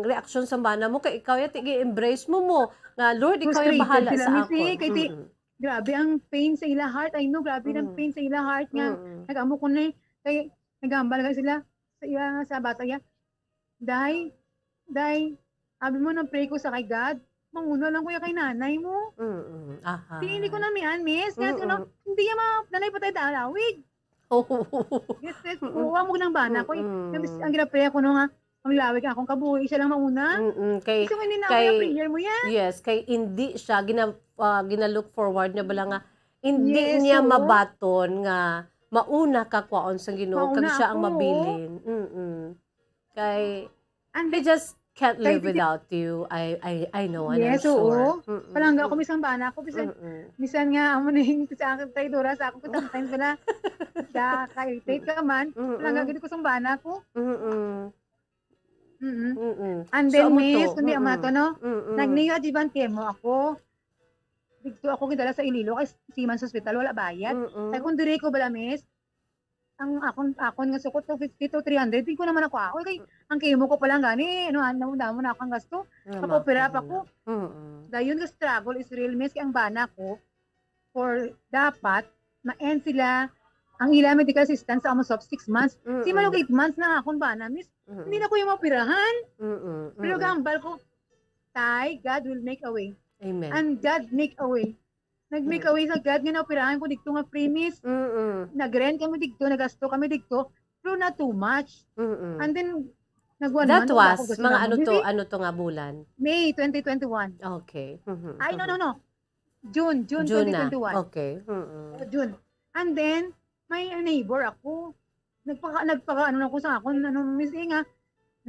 reaksyon sa bana mo? Kay ikaw ya, ti-, gi-embrace mo mo, nga, "Lord, ikaw ya bahala sa akon." Frustrated sila, miss, eh. Kay ti-, mm-mm, grabe ang pain sa ila heart. I know, grabe ang pain sa ila heart nga. Mm-mm. Nag-amo ko na, eh. Kay, naghambal ka sila sa iya, sa bata ya. Day, day, abi mo, nang-pray ko sa kay God, manguna lang ko ya kay nanay mo. Mm-mm. Aha. Di, hindi ko na mian, miss. Kaya, mm-mm, ano, hindi niya ma-, nanay pa tayo dalawig. Oh. Yes, yes. Mm-mm. Kuha mo ng bana ko, eh. Mm-mm. Nabis-, ang gina-pray ko, no, nga, ang lawig akong kabuhi, siya lang mauna. Mm-mm. Kay, gusto mo, hindi na kay, ako yung prayer mo yan. Yes, kay hindi siya gina-, ah, gina-look forward niya bala nga, hindi niya mabaton nga mauna ka kwaon sa Ginoo, kag siya ang mabilin. Yes, oo. Mauna ako. Mm-mm. Kay, and he just can't live without you. I, I, I know, and I'm sure. Yes, oo. Mm-mm. Palangga ako, misan bana ako, bisan, mm-mm, bisan nga, amo na yung sa akin, traidora sa ako, sometimes wala. Siya, ka-irritate ka man. Mm-mm. Palangga gid ko sa bana ko. Mm-mm. Mm-mm. Mm-mm. And then, so, amo to, miss, kundi amo to, no? Mm-mm. Nag-neoadjuvant chemo ako. Dito ako gidala sa Iloilo, kay Seaman's Hospital, wala bayad. Mm-mm. Kay kung diri ko bala, miss, ang akon, akon nga sukot, two fifty to three hundred, di ko naman ako, ako, kay, ang chemo ko pa lang gani, ano, ano, damo na akong gasto. Mapa-opera pa ko. Mm-mm. Dayon, the struggle is real, miss, kay ang bana ko, for dapat, ma-end sila, ang ila medical assistance sa almost of six months. Mm-mm. Si Manong eight months na akong bana, miss. Mm-mm. Hindi na ko yung maoperahan. Mm-mm. Pero gambal ko, Tay, God will make a way. Amen. And God make a way. Nag-make a way sa God nga naoperahan ko dito nga free, miss. Mm-mm. Nag-rent kami dito, nagasto kami dito, pero not too much. Mm-mm. And then, nag-one month ako. That was mga ano to, ano to nga bulan? May twenty twenty-one. Okay. Mm-hmm. Ay, no, no, no. June, June twenty twenty-one. June na. Okay. Mm-mm. Oh, June. And then, may neighbor ako. Nagpaka-, nagpaka-, ano na ko sa akon, ano, miss, eh, nga,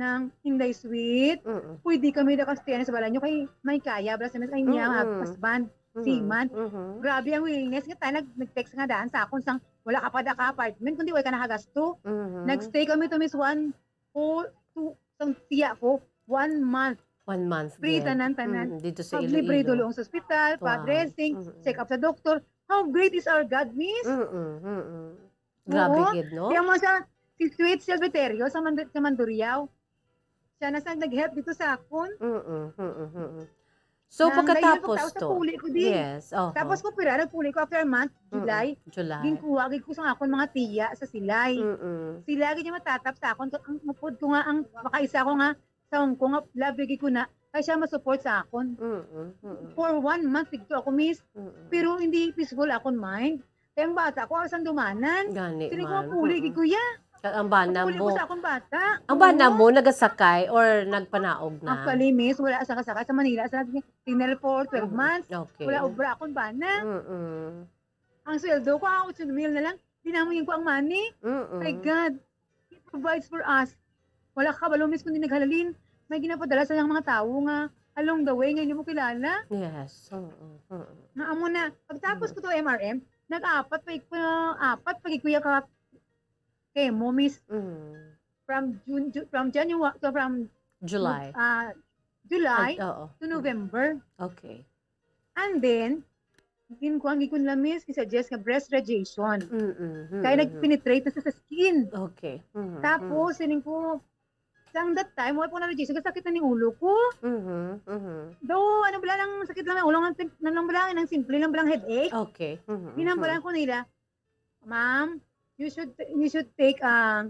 nang Inday Sweet, mm-mm, pwede kami na kastayan sa balay nyo kay may kaya, bala sa miss, ay niya, mm-mm, husband, mm-mm, seaman. Mm-hmm. Grabe ang willingness nga tayo, nag-, nag-text nga daan sa akon, sang wala ka pa da ka apartment, kundi wala ka nakagasto. Mm-hmm. Nag-stay kami to, miss, one, two, two, sang tiya ko, one month. One month. Free tanan, tanan. Mm, dito sa Iloilo. Pag libre dulong sa ospital, pa-dressing, check-up sa doktor. How great is our God, miss? Mm-mm, mm-mm. Grabe gid, no? Oo. Kaya mo siya, si Sweet Silveterio sa Mand-, sa Mandurriao. Siya na sa nag-help dito sa akon. Mm-mm, mm-mm, mm-mm. So, pagkatapos to, yes, oho. Tapos ko pira, nagpuli ko after a month, July. Mm-mm, July. Ginkuha gid ko sa akon mga tiya sa Silay. Mm-mm. Sila gid yung matatap sa akon. Ang upod ko nga, ang makaisa ko nga, sa Hong Kong, nga love lagi ko na, kaya siya ma-support sa akon. Mm-mm, mm-mm. For one month, dito ako, miss. Mm-mm. Pero hindi peaceful akon mind. Kaya ang bata ko, asan dumanan? Gani man. Sila ko, puli, mm-mm, gid ko ya. Ka-, ang bana Pag-uli ko mo. sa akong bata. Ang Oo. bana mo, nagasakay or nagpanaog na? Actually, miss, wala sa kasakay sa Manila. Sa tinel for twelve Mm. months. Okay. Wala obra akong bana. Mm-mm. Ang sweldo ko, ah, otso mil na lang. Dinamingin ko ang money. Mm-mm. My God. He provides for us. Wala ka kabalo, miss, kundi naghalalin. May ginapadala sa iyang mga tawo nga along the way nga hindi mo kilala. Yes. Mm-mm. Mm-mm. Nga amo na. Pagtapos Mm. ko to M R M, nag-apat pa ik-, apat pa gid kuya ka chemo, miss. Mm. From June, Ju-, from January, so from July. Nov-, ah, July Ay, oo. to November. Okay. And then, gin-, kuwan, gid ko nila, miss, gisuggest nga breast radiation. Mm-mm, Kaya mm-mm. nag-penetrate na sa, sa skin. Okay. Mm-mm. Tapos, siling ko, sang that time, wala pa na radiation, kasakit na ning ulo ko. Mm-hmm, mm-hmm. Daw, ano bala lang, sakit lang ng ulo, nang, nang, nang bala, nang simple lang bala ang headache. Okay. Mm-hmm, Ginambalan mm-hmm. ko nila, "Ma'am, you should, you should take a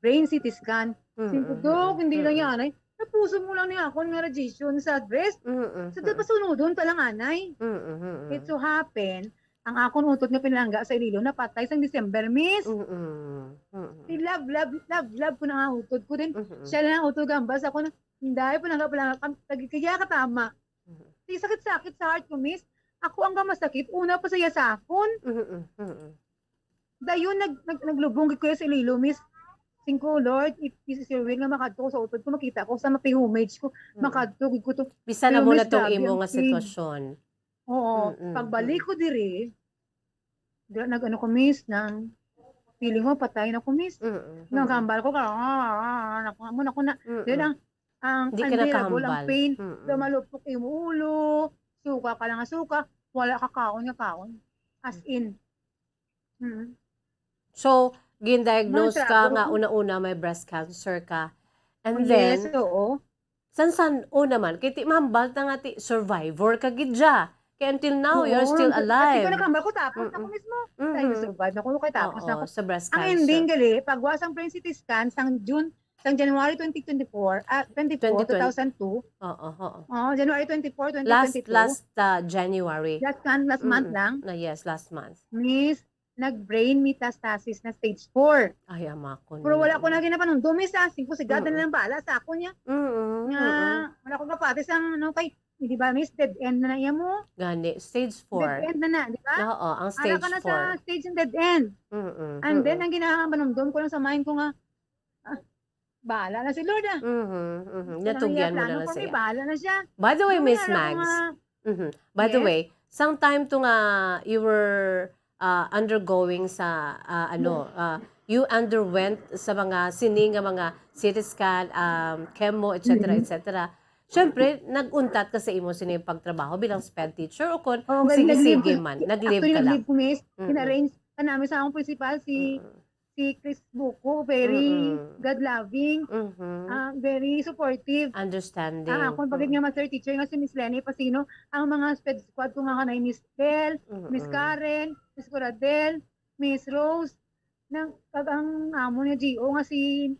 brain C T scan." Mm-mm, Singko, "Dok, mm-mm, hindi lang mm-mm. yan, ay. Tapuson mo lang ni akon nga radiation sa breast." Mm-mm, Sa mm-mm. pasunodon pa lang, anay. Mm-mm, mm-mm. It so happen, ang akon utod nga pinalangga sa Iloilo napatay sang December, miss. Mm-mm, mm-mm. Di love, love, love, love ko na nga utod ko din. Mm-mm. Siya lang ang utod gambas ako na, hindi, palangga, palangga, kam-, tagi-, kaya katama. Mm-mm. Di sakit-sakit sa heart ko, miss. Ako ang gamasakit, una pa siya sa akon. Mm-mm, mm-mm. Dayon, nag-, nag-, naglubong gid ko sa Iloilo, miss. Singko, "Lord, if this is your will nga makadto ko sa utod ko, makita ko sa mapi-homage ko, Mm. makadto gid ko to." Bisan Pero, amo na miss, tong grabe imo ang nga pain. sitwasyon. Oo. Mm-mm, Pagbalik mm. ko diri, gra-, nag-ano ko, miss, nang feeling mo, patay na ko, miss. Mm-mm, mm-mm. Nagambal ko, ka, ah, ah, ah, naku, amo na ko na. Mm-mm. Then, ang, ang Di ka unbearable, ang nakahambal. pain, Mm-mm. lumalupok yung ulo, suka ka lang nga suka, wala ka kaon nga kaon. As Mm. in. Mm. So, gindiagnose Mga ka nga trabaho. una-una may breast cancer ka. And Oh, yes, then, oo. san-san, una man, kay ti mahambal ta nga ti survivor ka gid dya. Kay until now, you're Oo, still ang, ang alive. tingko nakahambal ko, tapos na ko Mm-mm. mismo. Dahil Mm-hmm. survive na ko, kay tapos na Oo, ko. sa breast Ang cancer. ending, gali, pagwa sang brain C T scan, sang June, sang January twenty twenty-four, ah, twenty-four, Twenty twenty. two thousand two. Oo, oo. Oh, January twenty-four, Last, twenty twenty-two. last, ah, January. Last month, last month Mm-mm. lang. Na, yes, last month. Miss, nag-brain metastasis na stage four. Ay, ama ko Pero wala ko naman. na ginapanumdum, miss, ah. Singko si God na Mm-mm. lang bahala sa ako niya. Mm-mm, Nga, mm-mm. wala ko kapati sa, ano, kay, di ba, miss, dead end na na iya mo? Gani, stage Dead four. end na na, di ba? Oo, ang Ara stage ka na sa four. stage ng dead end. Mm-mm, And then, mm-mm. ang ginapanumdum ko lang sa mind ko nga, ah, bahala na si Lord, ah. Mhm, mhm. Kung ano Natugyan niya mo na plano lang for me, siya. bahala na siya. By the way, Kung Miss may alam ko Mags, nga, mhm. By the Yes. way, sang time to nga you were, ah, undergoing sa, ah, ano, No. ah, you underwent sa mga sini nga mga C T scan, um, chemo, et cetera, Mm. et cetera. Siyempre, nag-untat ka sa imo sini pagtrabaho bilang sped teacher o kon Oo, gali, nag-leave sige ko, man, actually, nag-leave ka lang. nag-leave ko, miss. Mm-mm. Gin-arrange ka namin sa akong principal, si Mm-mm. si Chris Buko, very Mm-mm. God-loving, Mhm. ah, very supportive. Understanding. Ah, ako, pagid Mm. nga master teacher nga si Miss Lenny Pacino, ang mga sped squad ko nga kanay, Miss Bell, Miss Mm-mm. Karen, Miss Coradel, Miss Rose, nang, kag ang amo ni G O nga si,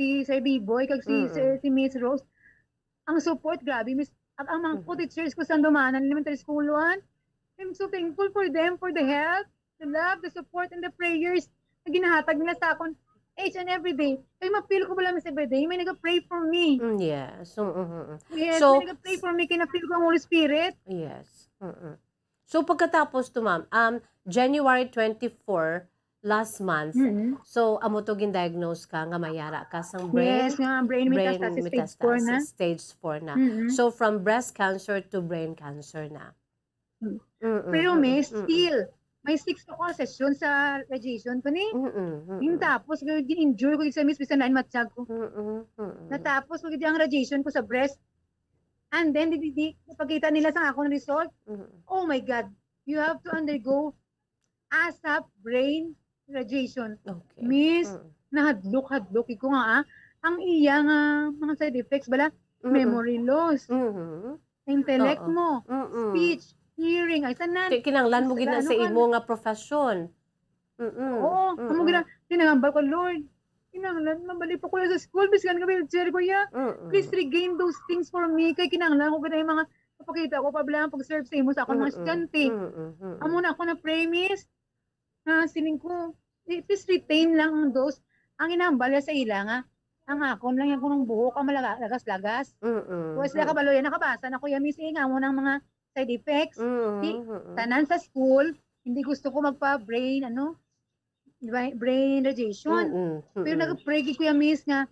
si Sir Biboy, kag si, Mm-mm. si, si Miss Rose. Ang support, grabe, miss. Ang, ang mga Mhm. co-teachers ko sa Dumanan Elementary School one, I'm so thankful for them, for the help, the love, the support, and the prayers na ginahatag nila sa akon each and every day. Kay ma-feel ko bala, miss, every day, may naga-pray for me. Mm, yes. Mm, mm, mm. Yes, So, may naga-pray for me, kay na-feel ko ang Holy Spirit. Yes. Mm, mm. So, pagkatapos to, ma'am, um, January twenty-four last month, Mm. so, amo to gin-diagnose ka nga may ara ka sang brain, Yes, nga brain brain metastasis stage four na. metastasis, stage four na. Mm. So, from breast cancer to brain cancer na. Mm. Mm, Pero, mm, miss, mm, mm. still, may six ako session sa radiation ko ni. Mm, mm, Yung mm. tapos, gin-endure ko sa miss, bisan na matsyag ko. Mm, mm, mm. Natapos ko gid ang radiation ko sa breast. And then, di, di, di, napakita nila sa akong result. Mm. Oh my God, you have to undergo ASAP brain radiation. Okay. Miss, Mm. nahadlok-hadlok ko nga, ah. Ang iya nga mga side effects bala, Mm-mm. memory loss, Mm-hmm. intellect Oo. mo, Mm-mm. speech, hearing, ay, tanan. Ki-, kinahanglan mo Sa gid na ano sa ka imo na? nga profesyon. Mm-mm. Oo, Mm-mm. amo gina-, kinahanglan ko, Lord. Kinahanglan, mabalik pa ko sa school, biskan ka wheelchair ko, ya. Mm-mm. Please regain those things for me. Kay kinahanglan ko gid ang mga papakita ko, pa bala ang pag-serve sa imo sa akong mga Mm-mm. estudyante. Mm-mm. Mm-mm. Amo na ako na pray, miss. Ah, siling ko, eh, please retain lang ang those. Ang inambal niya sa ila nga, ang akon lang yung kunong buhok ang malaga-, lagas-lagas. Mm-mm. Wa sila kabalo yan, nakabasa na ko yan, miss, eh, nga mo ng mga side effects. Mm-mm, Di, mm-mm. Tanan sa school, hindi gusto ko magpa-brain, ano, bra-, brain radiation. Mm-mm, Pero mm-mm. nag-pray gid ko yan, miss, nga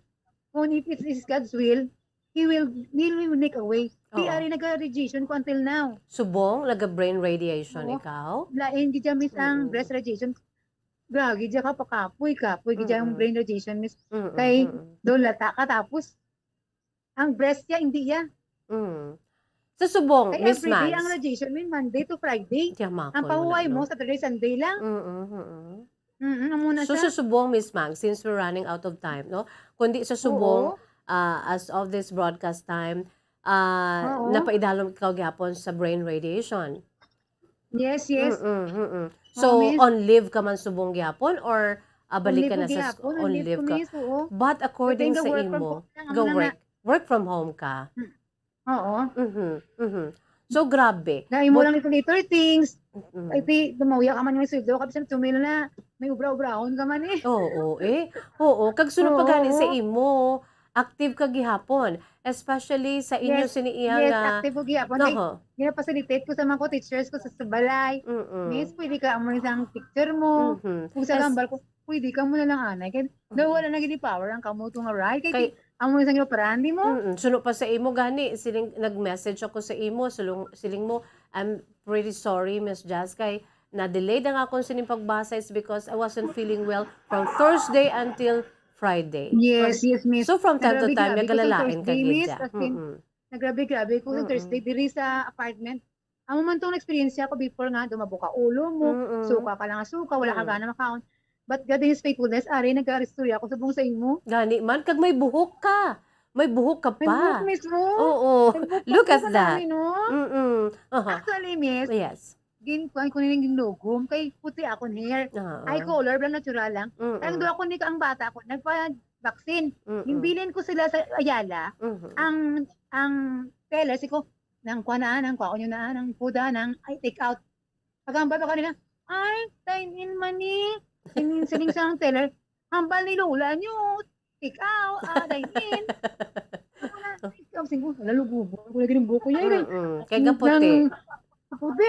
kung if it is God's will, He will, He will make a way. Di Oo. ari nag-radiation ko until now. Subong, naga-brain radiation Oo. ikaw? Lain gid dyan, miss, ang Mm-mm. breast radiation. Grabe, gid dyan ka pakapoy, kapoy, gid dyan ang Mm-mm. brain radiation, miss. Mm-mm, Kay, mm-mm. doon lata ka, tapos, ang breast niya, hindi niya. Mm. Sa subong, Kay Miss every day, ang Mags. radiation, min, Monday to Friday. Kaya makon Ang mo na, pahuway mo, no? Saturday, Sunday lang. Mm-mm, mm-mm. Mm-mm, ang muna So, siya. sa subong, Miss Mags, since we're running out of time, no? Kundi sa subong, Oo. ah, as of this broadcast time, ah, Oo. napaidalom ikaw gyapon sa brain radiation. Yes, yes. Mm-mm, mm-mm. So, Promise. on leave ka man subong gyapon or, ah, On balik ka leave na ko sa sk-, gyapon, on on leave leave ko, ka? miss, oo. But according Kaya sa work from imo, home lang, go ano na work. Work from home ka? Mm. Oo. Mhm, mhm. So, grabe. Dahil mo But lang ito later things. Mm-mm. Ay, ti, dumawya ka man yung sweldo, kasi tumil na, may ubra-ubrahon ka man eh. Oo, eh. Oo, kag sunod pa gani sa Oo. imo, active ka gihapon, especially sa inyo Yes, sini iya yes, nga active ko gihapon. Kay, Oho. gina-facilitate ko sa mga teachers ko sa, sa balay. Mm-mm. Miss, pwede ka amo isang picture mo. Mhm. Kung sa Es- gambal ko, pwede ka mo na lang, anay. Kay, daw Mm-mm. wala na gid power ang kamo to nga ride. Kay, Kay, ti, amo isang ginaparandi mo. Mm-mm. Suno pa sa imo gani, siling, nag-message ako sa imo, sulong, siling mo, "I'm pretty sorry, Miss Jazz, kay na-delayed ang akon sining pagbasa is because I wasn't feeling well from Thursday until Friday." Yes, From, yes, miss. so, from time to Nagrabe, time, grabe ko sa nagalalain ka Thursday, gid miss. siya. As in, Mm-mm. nagrabe, grabe ko sa Mm-mm. Thursday diri sa apartment. Amo man tong na-experience ko before nga, dumabo ka ulo mo, Mm-mm. suka ka lang nga suka, wala ka Mm. gana makaon. But God in His faithfulness, ari, nagka-restore ako subong sa imo. Gani man, kag may buhok ka. May buhok ka May pa. buhok mismo. Oo. May buhok Look pa at sa that. nami, no? Mm-mm. Aha. Actually, miss, Yes. gin-, kuwan ko nilang ginlugom, kay puti akon hair. Oo. Eye color, lang natural lang. Mm-mm. Ang duha ko ni ka-, ang bata ko, nagpa-vaccine. Mm-mm. Ginbilin ko sila sa Ayala. Mhm. Ang, ang teller, si ko, nang kuha na, nang kuha nyo na, nang puda, nang, ay, take out. Pagkahambal pa kanila, "Ay, dine in man ni." Sining, sining sa teller, "Hambal ni Lola nyo, take out, ah, dine in." Ako na, take out, singko, "Hala, lugubo ko lagi ng buko yan, eh." Mm-mm. Kay gaputi. Nang, puti.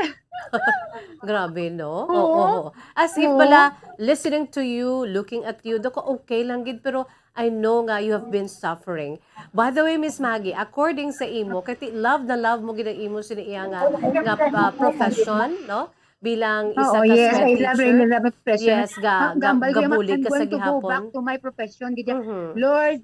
Grabe, no? Oo. Oo, oo. As if Oo. pala, listening to you, looking at you, dako okay lang gid, pero I know nga you have been suffering. By the way, Miss Maggie, according sa imo, kay ti-, love na love mo gid ang imo sini iya nga, nga, ah, profession, no? Bilang isa Oo, ka yes, sped I love teacher. Raymond Love Expression. Yes, ga-, Ang ga-, gambal ko yung gabulig I'm ka sa going to go back gihapon. to my profession. Gid-, Mhm. Lord,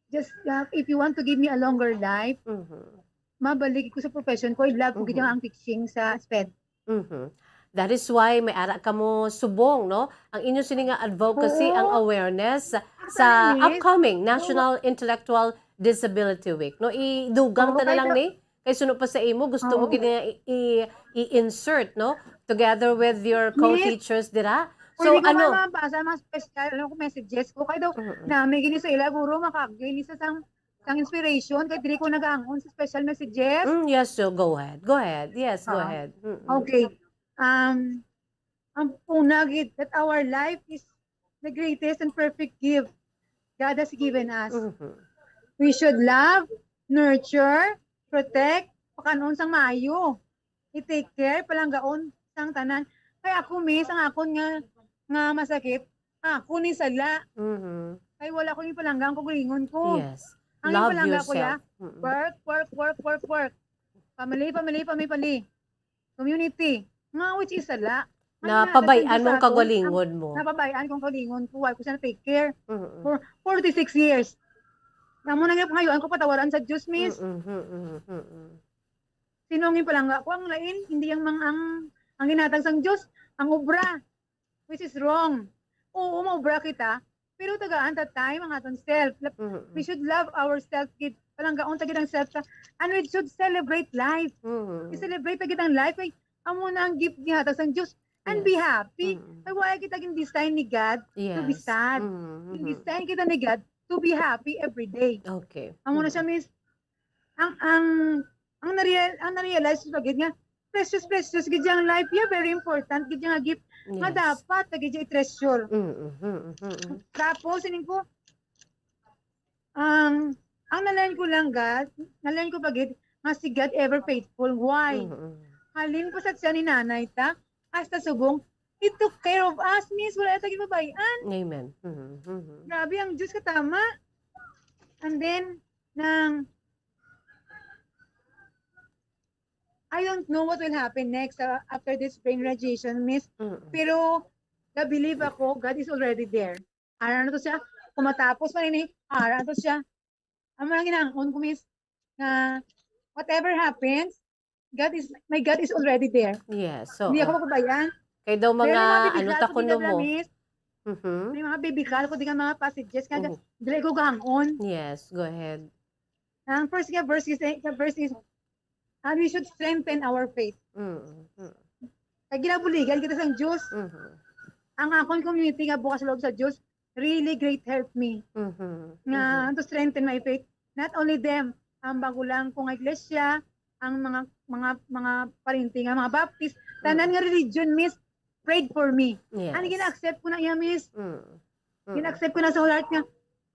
just, uh, if you want to give me a longer life, Mhm. mabalik ko sa profession ko. I love ko gid Mhm. ang teaching sa sped. Mhm. That is why may ara kamo subong, no? Ang inyo sini nga advocacy, ang Oo. awareness sa Actually, upcoming oo. National Intellectual Disability Week, no? Idugang Oo, ta na kay lang da-, ni. Kay suno pa sa imo, gusto mo Oo. gid nga i-, i-, i-insert, no? Together with your Miss, co-teachers dira. So, pwede ko ano? ba mabasa ang mga special, ano, messages ko? Kay daw, Mm-mm. nami gini sa ila, guro, makagini sa sang, sang inspiration, kay diri ko nagaangon sa special messages. Mm, yes, so go ahead. Go ahead. Yes, go Ah, ahead. Mm-mm. okay. Um, ang una gid, that our life is the greatest and perfect gift God has given us. Mhm. We should love, nurture, protect, pakanon sang maayo. I-take care, palanggaon sang tanan. Kay ako, miss, ang akon nga, nga masakit, ako ni sala. Mhm. Kay wala ko ni palangga ang kaugalingon ko. Yes. Ang Love ipalangga ko, ya, yourself. Mm-mm. work, work, work, work, work. Family, family, family, family. Community. Nga, which is sala. Nga Napabay-an mo ang ginahatag sa akon, kaugalingon ang mo. Napabayaan kong kaugalingon ko. Why ko siya na-take care? Mm-mm. For forty-six years. Namo na nga ngayon ko patawaran sa Diyos, miss. Mm-mm, mm-mm, mm-mm. Sino ang ipalangga ko? Ang lain, hindi ang mang-, ang, ang ginatag sang Diyos, ang obra, which is wrong. Oo, maobra kita, pero tagaan ta time ang aton self. Lap-, Mm-mm. we should love ourselves, gid. Palanggaon ta gid ang self ta. And we should celebrate life. Mm-mm. I-celebrate ta gid ang life. Kay, amo na ang gift gihatag sang Diyos. And be Yes. happy. Mm-mm. Kay wala kita gin-design ni God to be Yes. sad. Mm-mm. Gin-design kita ni God to be happy every day. Okay. Amo na siya, Mm-mm. miss. Ang, ang, ang nareal-, ang na-realize ko gid nga, precious, precious gid ang life, yeah, very important gid ang gift nga Yes. dapat na gid i-treasure. Mm, mhm, mhm, mhm. Tapos, sining ko, ang, ang na-learn ko lang, God, na-learn ko pa gid nga si God ever faithful. Why? Mhm, mhm. Halin pa sa tiyan ni nanay ta, hasta subong, He took care of us, miss. Wala ta ginbabayaan. Amen. Mhm, mhm. Grabe ang Diyos katama. And then, nang, I don't know what will happen next, uh, after this brain radiation, miss. Mm-mm. Pero, na-believe ako, God is already there. Ara na to siya. Kung matapos man ini, ara na to siya. Amo lang ginaangkon ko, miss, na whatever happens, God is, my God is already there. Yes, Hindi ako oo. mapabayaan. Kay daw Pero mga, yung mga ano, bibigay ko takuno din, mo. miss, Mhm. may mga bibigay ko din nga mga passages nga Mhm. dili ko gahangon. Yes, go ahead. Ang first nga verse is, the verse is, ah, we should strengthen our faith. Mm, mm. Kay ginabuligan kita sang Diyos. Mhm. Ang akon community nga bukas loob sa Diyos, really great help me Mhm, nga mhm. to strengthen my faith. Not only them, ang bago lang ko nga iglesia, ang mga, mga, mga parinti nga mga Baptist, tanan Mm. nga religion, miss, prayed for me. Yes. Ang gina-accept ko na iya, miss. Mm. Mm. Gina-accept ko na sa whole heart nga,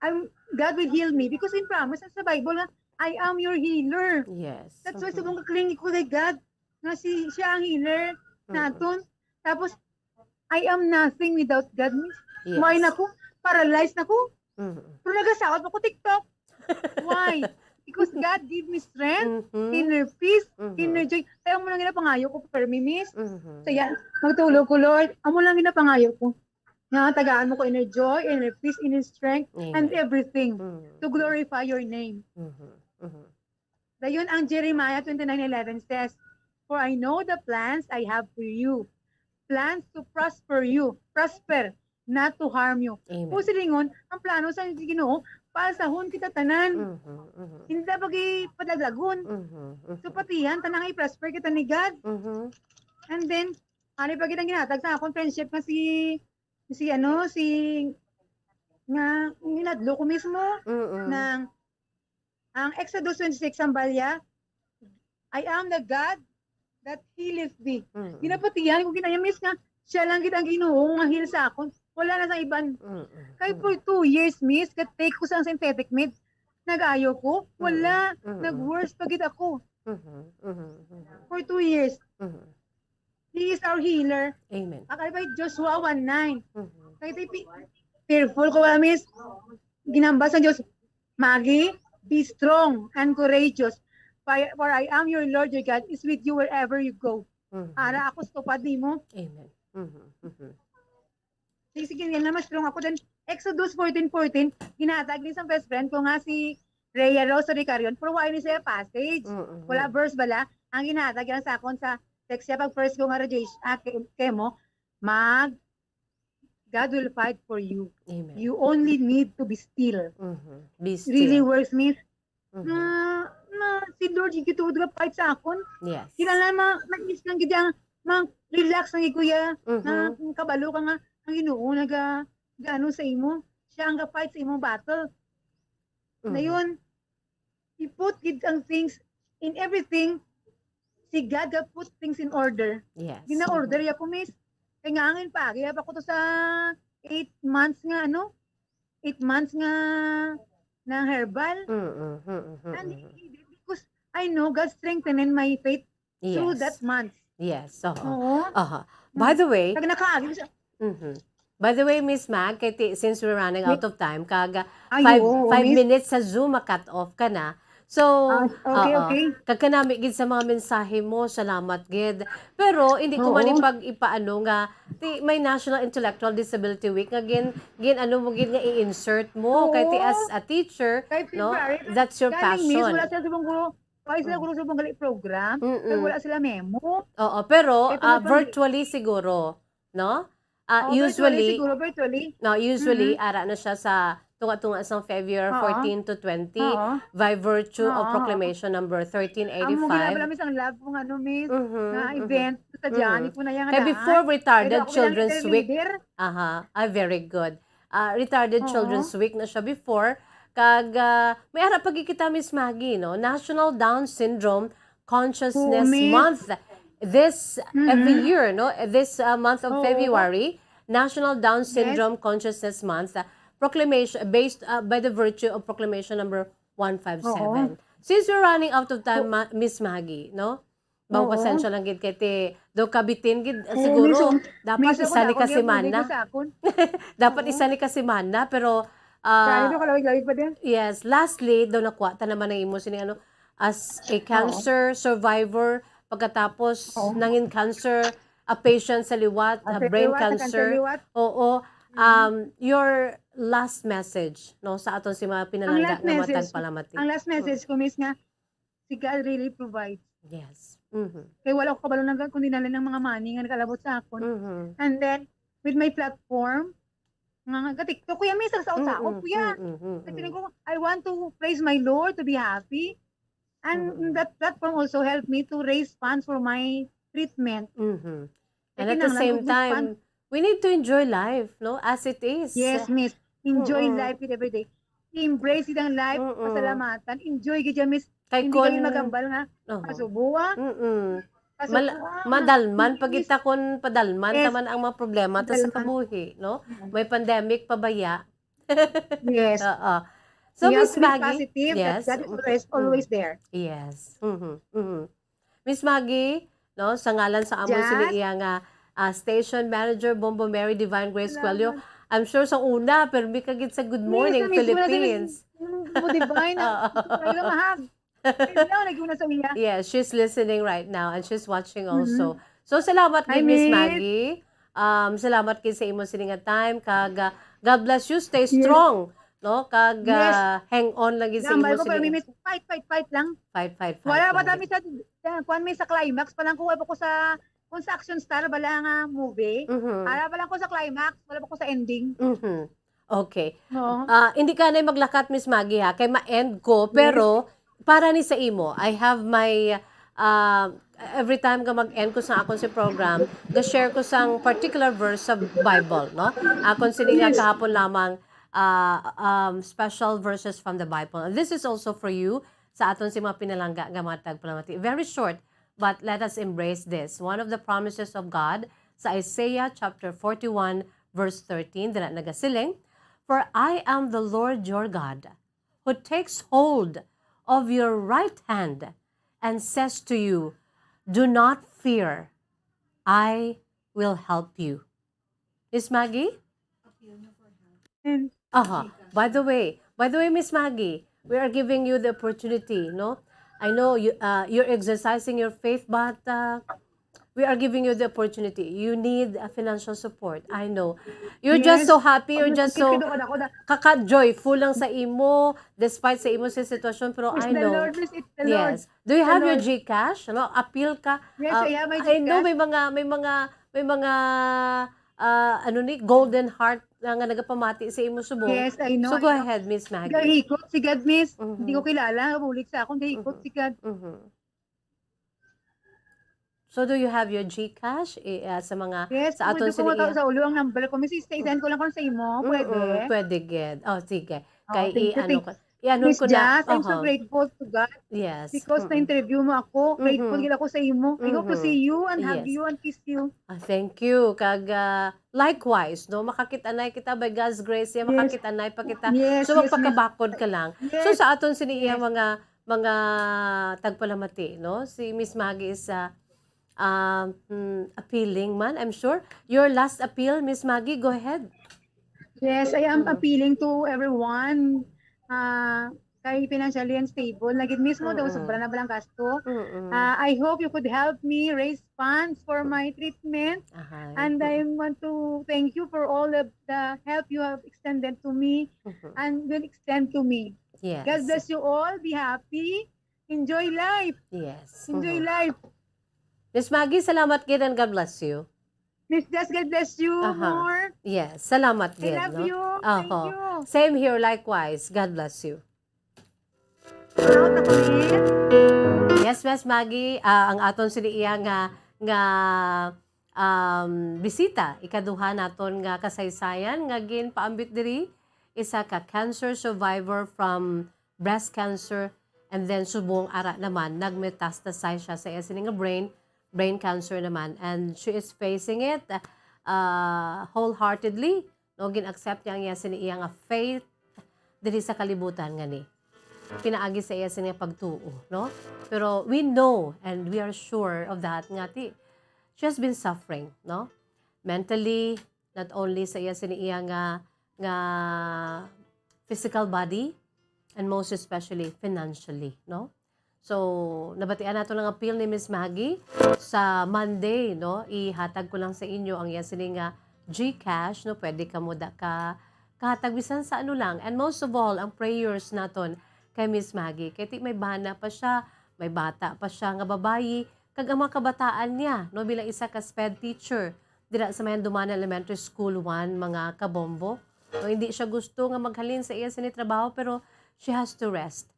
I'm, God will heal me. Because in promise sa Bible nga, "I am your healer." Yes. That's why Mhm. subong ka-clingy ko kay God, nga si, siya ang healer Mm. naton. Tapos, I am nothing without God, miss. Yes. May na ko, paralyzed na ko. Mhm. Pero nagasaot ako TikTok. Why? Because God give me strength, Mhm. inner peace, Mhm. inner joy. Kaya amo lang ginapangayo ko, permi, miss. Mhm. Kaya, magtulog ko, Lord, amo lang ginapangayo ko. Nga, tagaan mo ko inner joy, inner peace, inner strength, and Amen. everything Mhm. to glorify your name. Mhm. Mhm. Dayon ang Jeremiah twenty-nine eleven says, "For I know the plans I have for you, plans to prosper you, prosper, not to harm you." Amen. Kung silingon, ang plano sa Ginoo, palsahon kita tanan. Mhm, mhm. Hindi na pag-ipadaglagon. Mhm, mhm. So, patihan, tanan nga i-prosper kita ni God. Mhm. And then, ano pa kita ginatag sa akong friendship nga si, si ano, si, nga, ginadlo ko mismo, Mm-mm. ng, ang Exodus twenty-six, ang balya, "I am the God that healeth thee." Mm-mm. Ginapatihan ko, ginaya, miss, nga siya lang gid ang Ginoo nga heal sa akon. Wala na sa iban. Mm-mm. Kay for two years, miss, ka-take ko sa synthetic meds. Nag-ayo ko. Wala. Mm-mm. Mm-mm. Nag-worse pa gid ako. Mm-hmm. Mm-hmm. Mm-hmm. For two years. Mm-hmm. He is our healer. Amen. Ang kay Joshua one nine. Mm-hmm. Kay ti pi-, fearful ko, ah, miss. Ginambal sa Diyos, "Maggie, be strong and courageous. For, for I am your Lord, your God is with you wherever you go." Mm-hmm. Ara ako sa tupad nimo. Amen. Mm-hmm. Mm-hmm. Sige, sige, yan na, mas strong ako. Then, Exodus fourteen fourteen, ginatag ni sa best friend ko nga si Rhea Rose Ricarion, pero wala ni siya passage. Mm-mm. Wala verse bala. Ang ginatag yan sa akon sa text siya pag first ko nga radiation, ah, ke-, chemo, mag, "God will fight for you. Amen. You only need to be still." Mm-hmm. Be still. Really works, miss. Mhm. Na, na si Lord, yung gituod nga fight sa akon. Yes. Kinahanglan ma-, ma-ease lang gid ang, ma-relax lang gid, kuya. Mhm. Na kabalo ka nga, ang Ginoo naga-, gaano sa imo. Siya ang ga-fight sa imong battle. Mhm. Dayon, i-put gid ang things in everything, si God ga put things in order. Yes. Gina-order Mhm. ya ko, miss. Kaya nga, angin pa, kaya pa ko to sa eight months nga, ano, eight months nga, nga herbal. Mm, mm, mm, And mm. Because I know God strengthened my faith through Yes. that month. Yes, oo. Oo. Aha. Mm. By the way, Pag nakaagi siya. Mhm. By the way, Miss Mag, kay ti-, since we're running Wait. out of time, kag, ah, Ay, five, oo, five miss. minutes sa Zoom, ma-cut off ka na. So, Ah, okay, oo. okay. Kag kanami gid sa mga mensahe mo, salamat gid. Pero hindi ko man Oo. ipag-, ipaano nga, ti-, may National Intellectual Disability Week nga gin-, gin-ano mo gid nga i-insert mo. Kay ti-, Oo. as a teacher, Kay no, February, that's your galing, miss, passion. Wala sila subong guro. Wala sila Mm. guro subong gali program. Mm-mm. Kay wala sila memo. Oo, pero, Kay ah, tungod pa virtually siguro, no? Ah, Oo, virtually usually, siguro, virtually. no, usually, Mm-hmm. ara na siya sa tunga-tunga sang February Oo. fourteen to twenty, Oo. by virtuo of Oo, oo. Proclamation number thirteen eighty-five. Amo gid ang love kong ano, miss, Mhm, nga mhm. event sa Diyan, Mhm. ipon na yan Kay nga before daan. Retarded Pero ako lang Children's Week. leader. Aha. Ah, very good. Ah, Retarded Oo. Children's Week na siya before. Kag, ah, may ara pa gid kita, Miss Maggie, no? National Down Syndrome Consciousness Oo, miss. Month. this every Mm-hmm. year, no? This, uh, month of Oo. February, National Down Yes. Syndrome Consciousness Month, uh, proclamation, based, uh, by the virtue of Proclamation Number one five seven. Oo. Since we're running out of time, Oo. Ma-, Miss Maggie, no? Bawo Oo. pasensya lang gid kay ti, daw kabitin gid, ah, Oo, siguro, Miss, dapat Miss, isa ako ni na ka ako, semana. Sa akon. Dapat Oo. isa ni ka semana, pero, ah, Grabe, kalawig-lawig pa din. Yes, lastly, daw nakuha ta naman ang imo sini, ano, as a Oo. cancer survivor, pagkatapos Oo. nangin cancer, a patient sa liwat, Ah, a sa brain liwat, sa cancer cancer. liwat. Oo. Mm. Um, your last message, no, sa aton si mga Ang pinalangga last nga mga message, tagpalamati. ang last Mm. message ko, Miss, nga, si God really provides. Yes. Mhm. Kay wala ko kabalo na kundi na lang ng mga money nga nakalabot sa akon. Mhm. And then, with my platform, nga, nga, ka-TikTok, kuya, may sa, sa, sa, Mm-mm, kuya. mm-mm, Kasi mm-mm. ko, I want to praise my Lord, to be happy. And Mm-mm. that platform also helped me to raise funds for my treatment. Mhm. And Kaya at the kinahanglan same ko mag-fund. time, we need to enjoy life, no? As it is. Yes, Miss. Enjoy Mm-mm. life with every day. Embrace it ang life, Mm-mm. pasalamatan. Enjoy gid yan, Miss. Kay Hindi kami kun-, magambal nga, oo. Pasubuan. Mm-mm. Pasubuan. Mal-, madalman, Yes. pag-ita kun padalman Yes. taman ang mga problema ta sa Padalman. kabuhi, no? Mm. May pandemic pa baya. Yes. Oo. So, You have Miss to be Maggie, positive that yes. God is always, Mm-mm. always there. Yes. Mm-hmm. Mm-hmm. Miss Maggie, no, sa ngalan sa amon Yes. sini iya nga, ah, station manager, Bombo Mary Divine Grace Salamat. Coelho, I'm sure sa una, pero mi kagid sa Good Yes, Morning, namiss ko na sa Philippines. Good Morning, Divine. Oo. Ay, mahal. Hello, nag-una sa iya. Yes, she's listening right now and she's watching Mm-hmm. also. So, salamat Hi, gid, Miss Miss. Maggie. Um, salamat gid sa imo sini nga time. Kag, ah, God bless you. Stay Yes. strong, no? Kag, Yes. ah, hang on lang gid sa Gambal imo ko, pero sini. Miss, fight, fight, fight lang. Fight, fight, fight Wala pa lang kami gid. sa, sa, kuwan, Miss, sa climax pa lang ko, wala pa ko sa, kung sa Action Star, bala nga movie. Mhm. Wala pa lang ko sa climax, wala pa ko sa ending. Mhm. Okay. Oo. Ah, hindi ka na maglakat, Miss Maggie, ha? Kay ma-end ko, Yes. pero para ni sa imo, I have my, ah, every time nga mag-end ko sa akon si program, ga-share ko sang particular verse sa Bible, no? Akon sini nga Yes. kahapon lamang, ah, um, special verses from the Bible. And this is also for you, sa aton si mga pinalangga nga mga tagpalamati. Very short, but let us embrace this. One of the promises of God sa Isaiah chapter forty-one, verse thirteen, dira nagasiling, "For I am the Lord your God, who takes hold of your right hand and says to you, 'Do not fear, I will help you.'" Miss Maggie? And Aha. By the way, by the way, Miss Maggie, we are giving you the opportunity, no? I know you, uh, you're exercising your faith, but, uh, we are giving you the opportunity. You need a financial support. I know. You're just Yes. so happy. You're Ang just so nakikita ko na ako na kaka-joyful lang sa imo, despite sa imo sa sitwasyon, pero It's I the know. Lord, miss, it's the Lord. Yes. Do you It's the have your Lord. GCash? Ano? Appeal ka? Yes, Ah, I have my I know GCash. may mga, may mga, may mga, ah, ano ni, golden heart na nga nagapamati sa imo subong. Yes, I know, So, go I know. ahead, Miss Maggie. Gahikot si God, miss. Mhm. Hindi ko kilala. Bulig sa akong gahikot Mhm. si God. Mhm. So, do you have your GCash? Eh, ah, sa mga, Yes, sa aton pwede ko sila mata-, iya- sa ulo ang number ko. Miss, i-send ko lang kung sa imo. Pwede? Mm-mm, pwede, gid. Oh, sige. Oh, Kay thank you, i-ano thank ko, i-ano Miss ko na. Jazz, I'm so Aha. grateful to God Yes. because Mm-mm. na-interview mo ako. Grateful Mm-hmm. gid ako sa imo. I hope to Mm-hmm. see you and hug Yes. you and kiss you. Ah, thank you. Kag, ah, likewise, no, makakit-anay kita by God's grace, ya, Yes. makakit-anay pa kita. Yes, So, yes, yes. magpakabakod ka lang. So, Yes. sa aton sini iya Yes. mga, mga tagpalamati, no, si Miss Maggie is, ah, um, hmm, appealing man, I'm sure. Your last appeal, Miss Maggie, go ahead. Yes, I am Mm. appealing to everyone. Ah, kay financially unstable, na gid mismo daw Mm-mm. sobra na ba lang gasto. Mm-mm. Ah, I hope you could help me raise funds for my treatment. Ahay. And I want to thank you for all of the help you have extended to me Mm-hmm. and will extend to me. Yes. God bless you all. Be happy. Enjoy life. Yes. Enjoy Mm-hmm. life. Miss Maggie, salamat gid and God bless you. Miss Jazz, God bless you Aha. more. Yes, salamat I gid, love no? you. Thank Aha. you. Same here, likewise. God bless you. Out ako, Miss. Yes, Miss Maggie, ah, ang aton sini iya nga, nga, um, bisita, ikaduha naton nga kasaysayan nga ginpaambit diri, isa ka cancer survivor from breast cancer, and then subong ara naman, nag-metastasize siya sa iya sini nga brain, brain cancer naman, and she is facing it, uh, wholeheartedly, no? Gin-accept niya ang iya sini iya nga fate diri sa kalibutan nga ni pinaagi sa iya sini nga pagtuo, no? Pero we know and we are sure of that nga ti, she has been suffering, no? Mentally, not only sa iya sini iya nga, nga physical body, and most especially financially, no? So, nabatian nato lang appeal ni Miss Maggie. Sa Monday, no, ihatag ko lang sa inyo ang iya sini nga GCash, no, pwede kamo da ka kahatag bisan sa ano lang. And most of all, ang prayers naton kay Miss Maggie. Kay ti may bana pa siya, may bata pa siya nga babayi, kag ang mga kabataan niya, no, bilang isa ka SPED teacher dira sa Mayandumanan Elementary School one, mga kabombo. No, hindi siya gusto nga maghalin sa iya sini trabaho, pero she has to rest.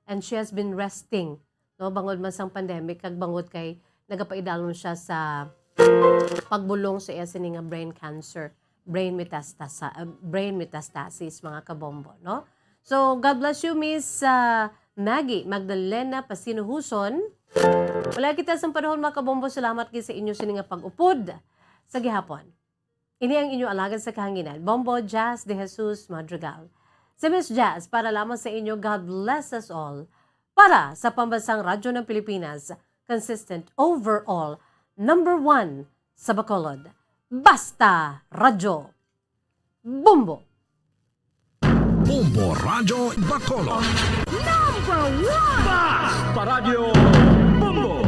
And she has been resting, no, bangod man sang pandemic kag bangod kay nagapaidalom siya sa pagbulong sa iya sini nga brain cancer, brain metastasa-, uh, brain metastasis, mga kabombo, no? So, God bless you, Miss, uh, Maggie Magdalena Pasinuhuson. Wala kita sang panahon, mga kabombo. Salamat gid sa inyo sini nga pag-upod sa gihapon. Ini ang inyo alagad sa kahanginan, Bombo Jazz de Jesus Madrigal. Si Miss Jazz, para lamang sa inyo, God bless us all. Para sa Pambansang Radyo ng Pilipinas, consistent overall, number one sa Bacolod. Basta Radyo Bombo! Bombo Radyo Bacolod. Number one! Basta Radyo Bombo!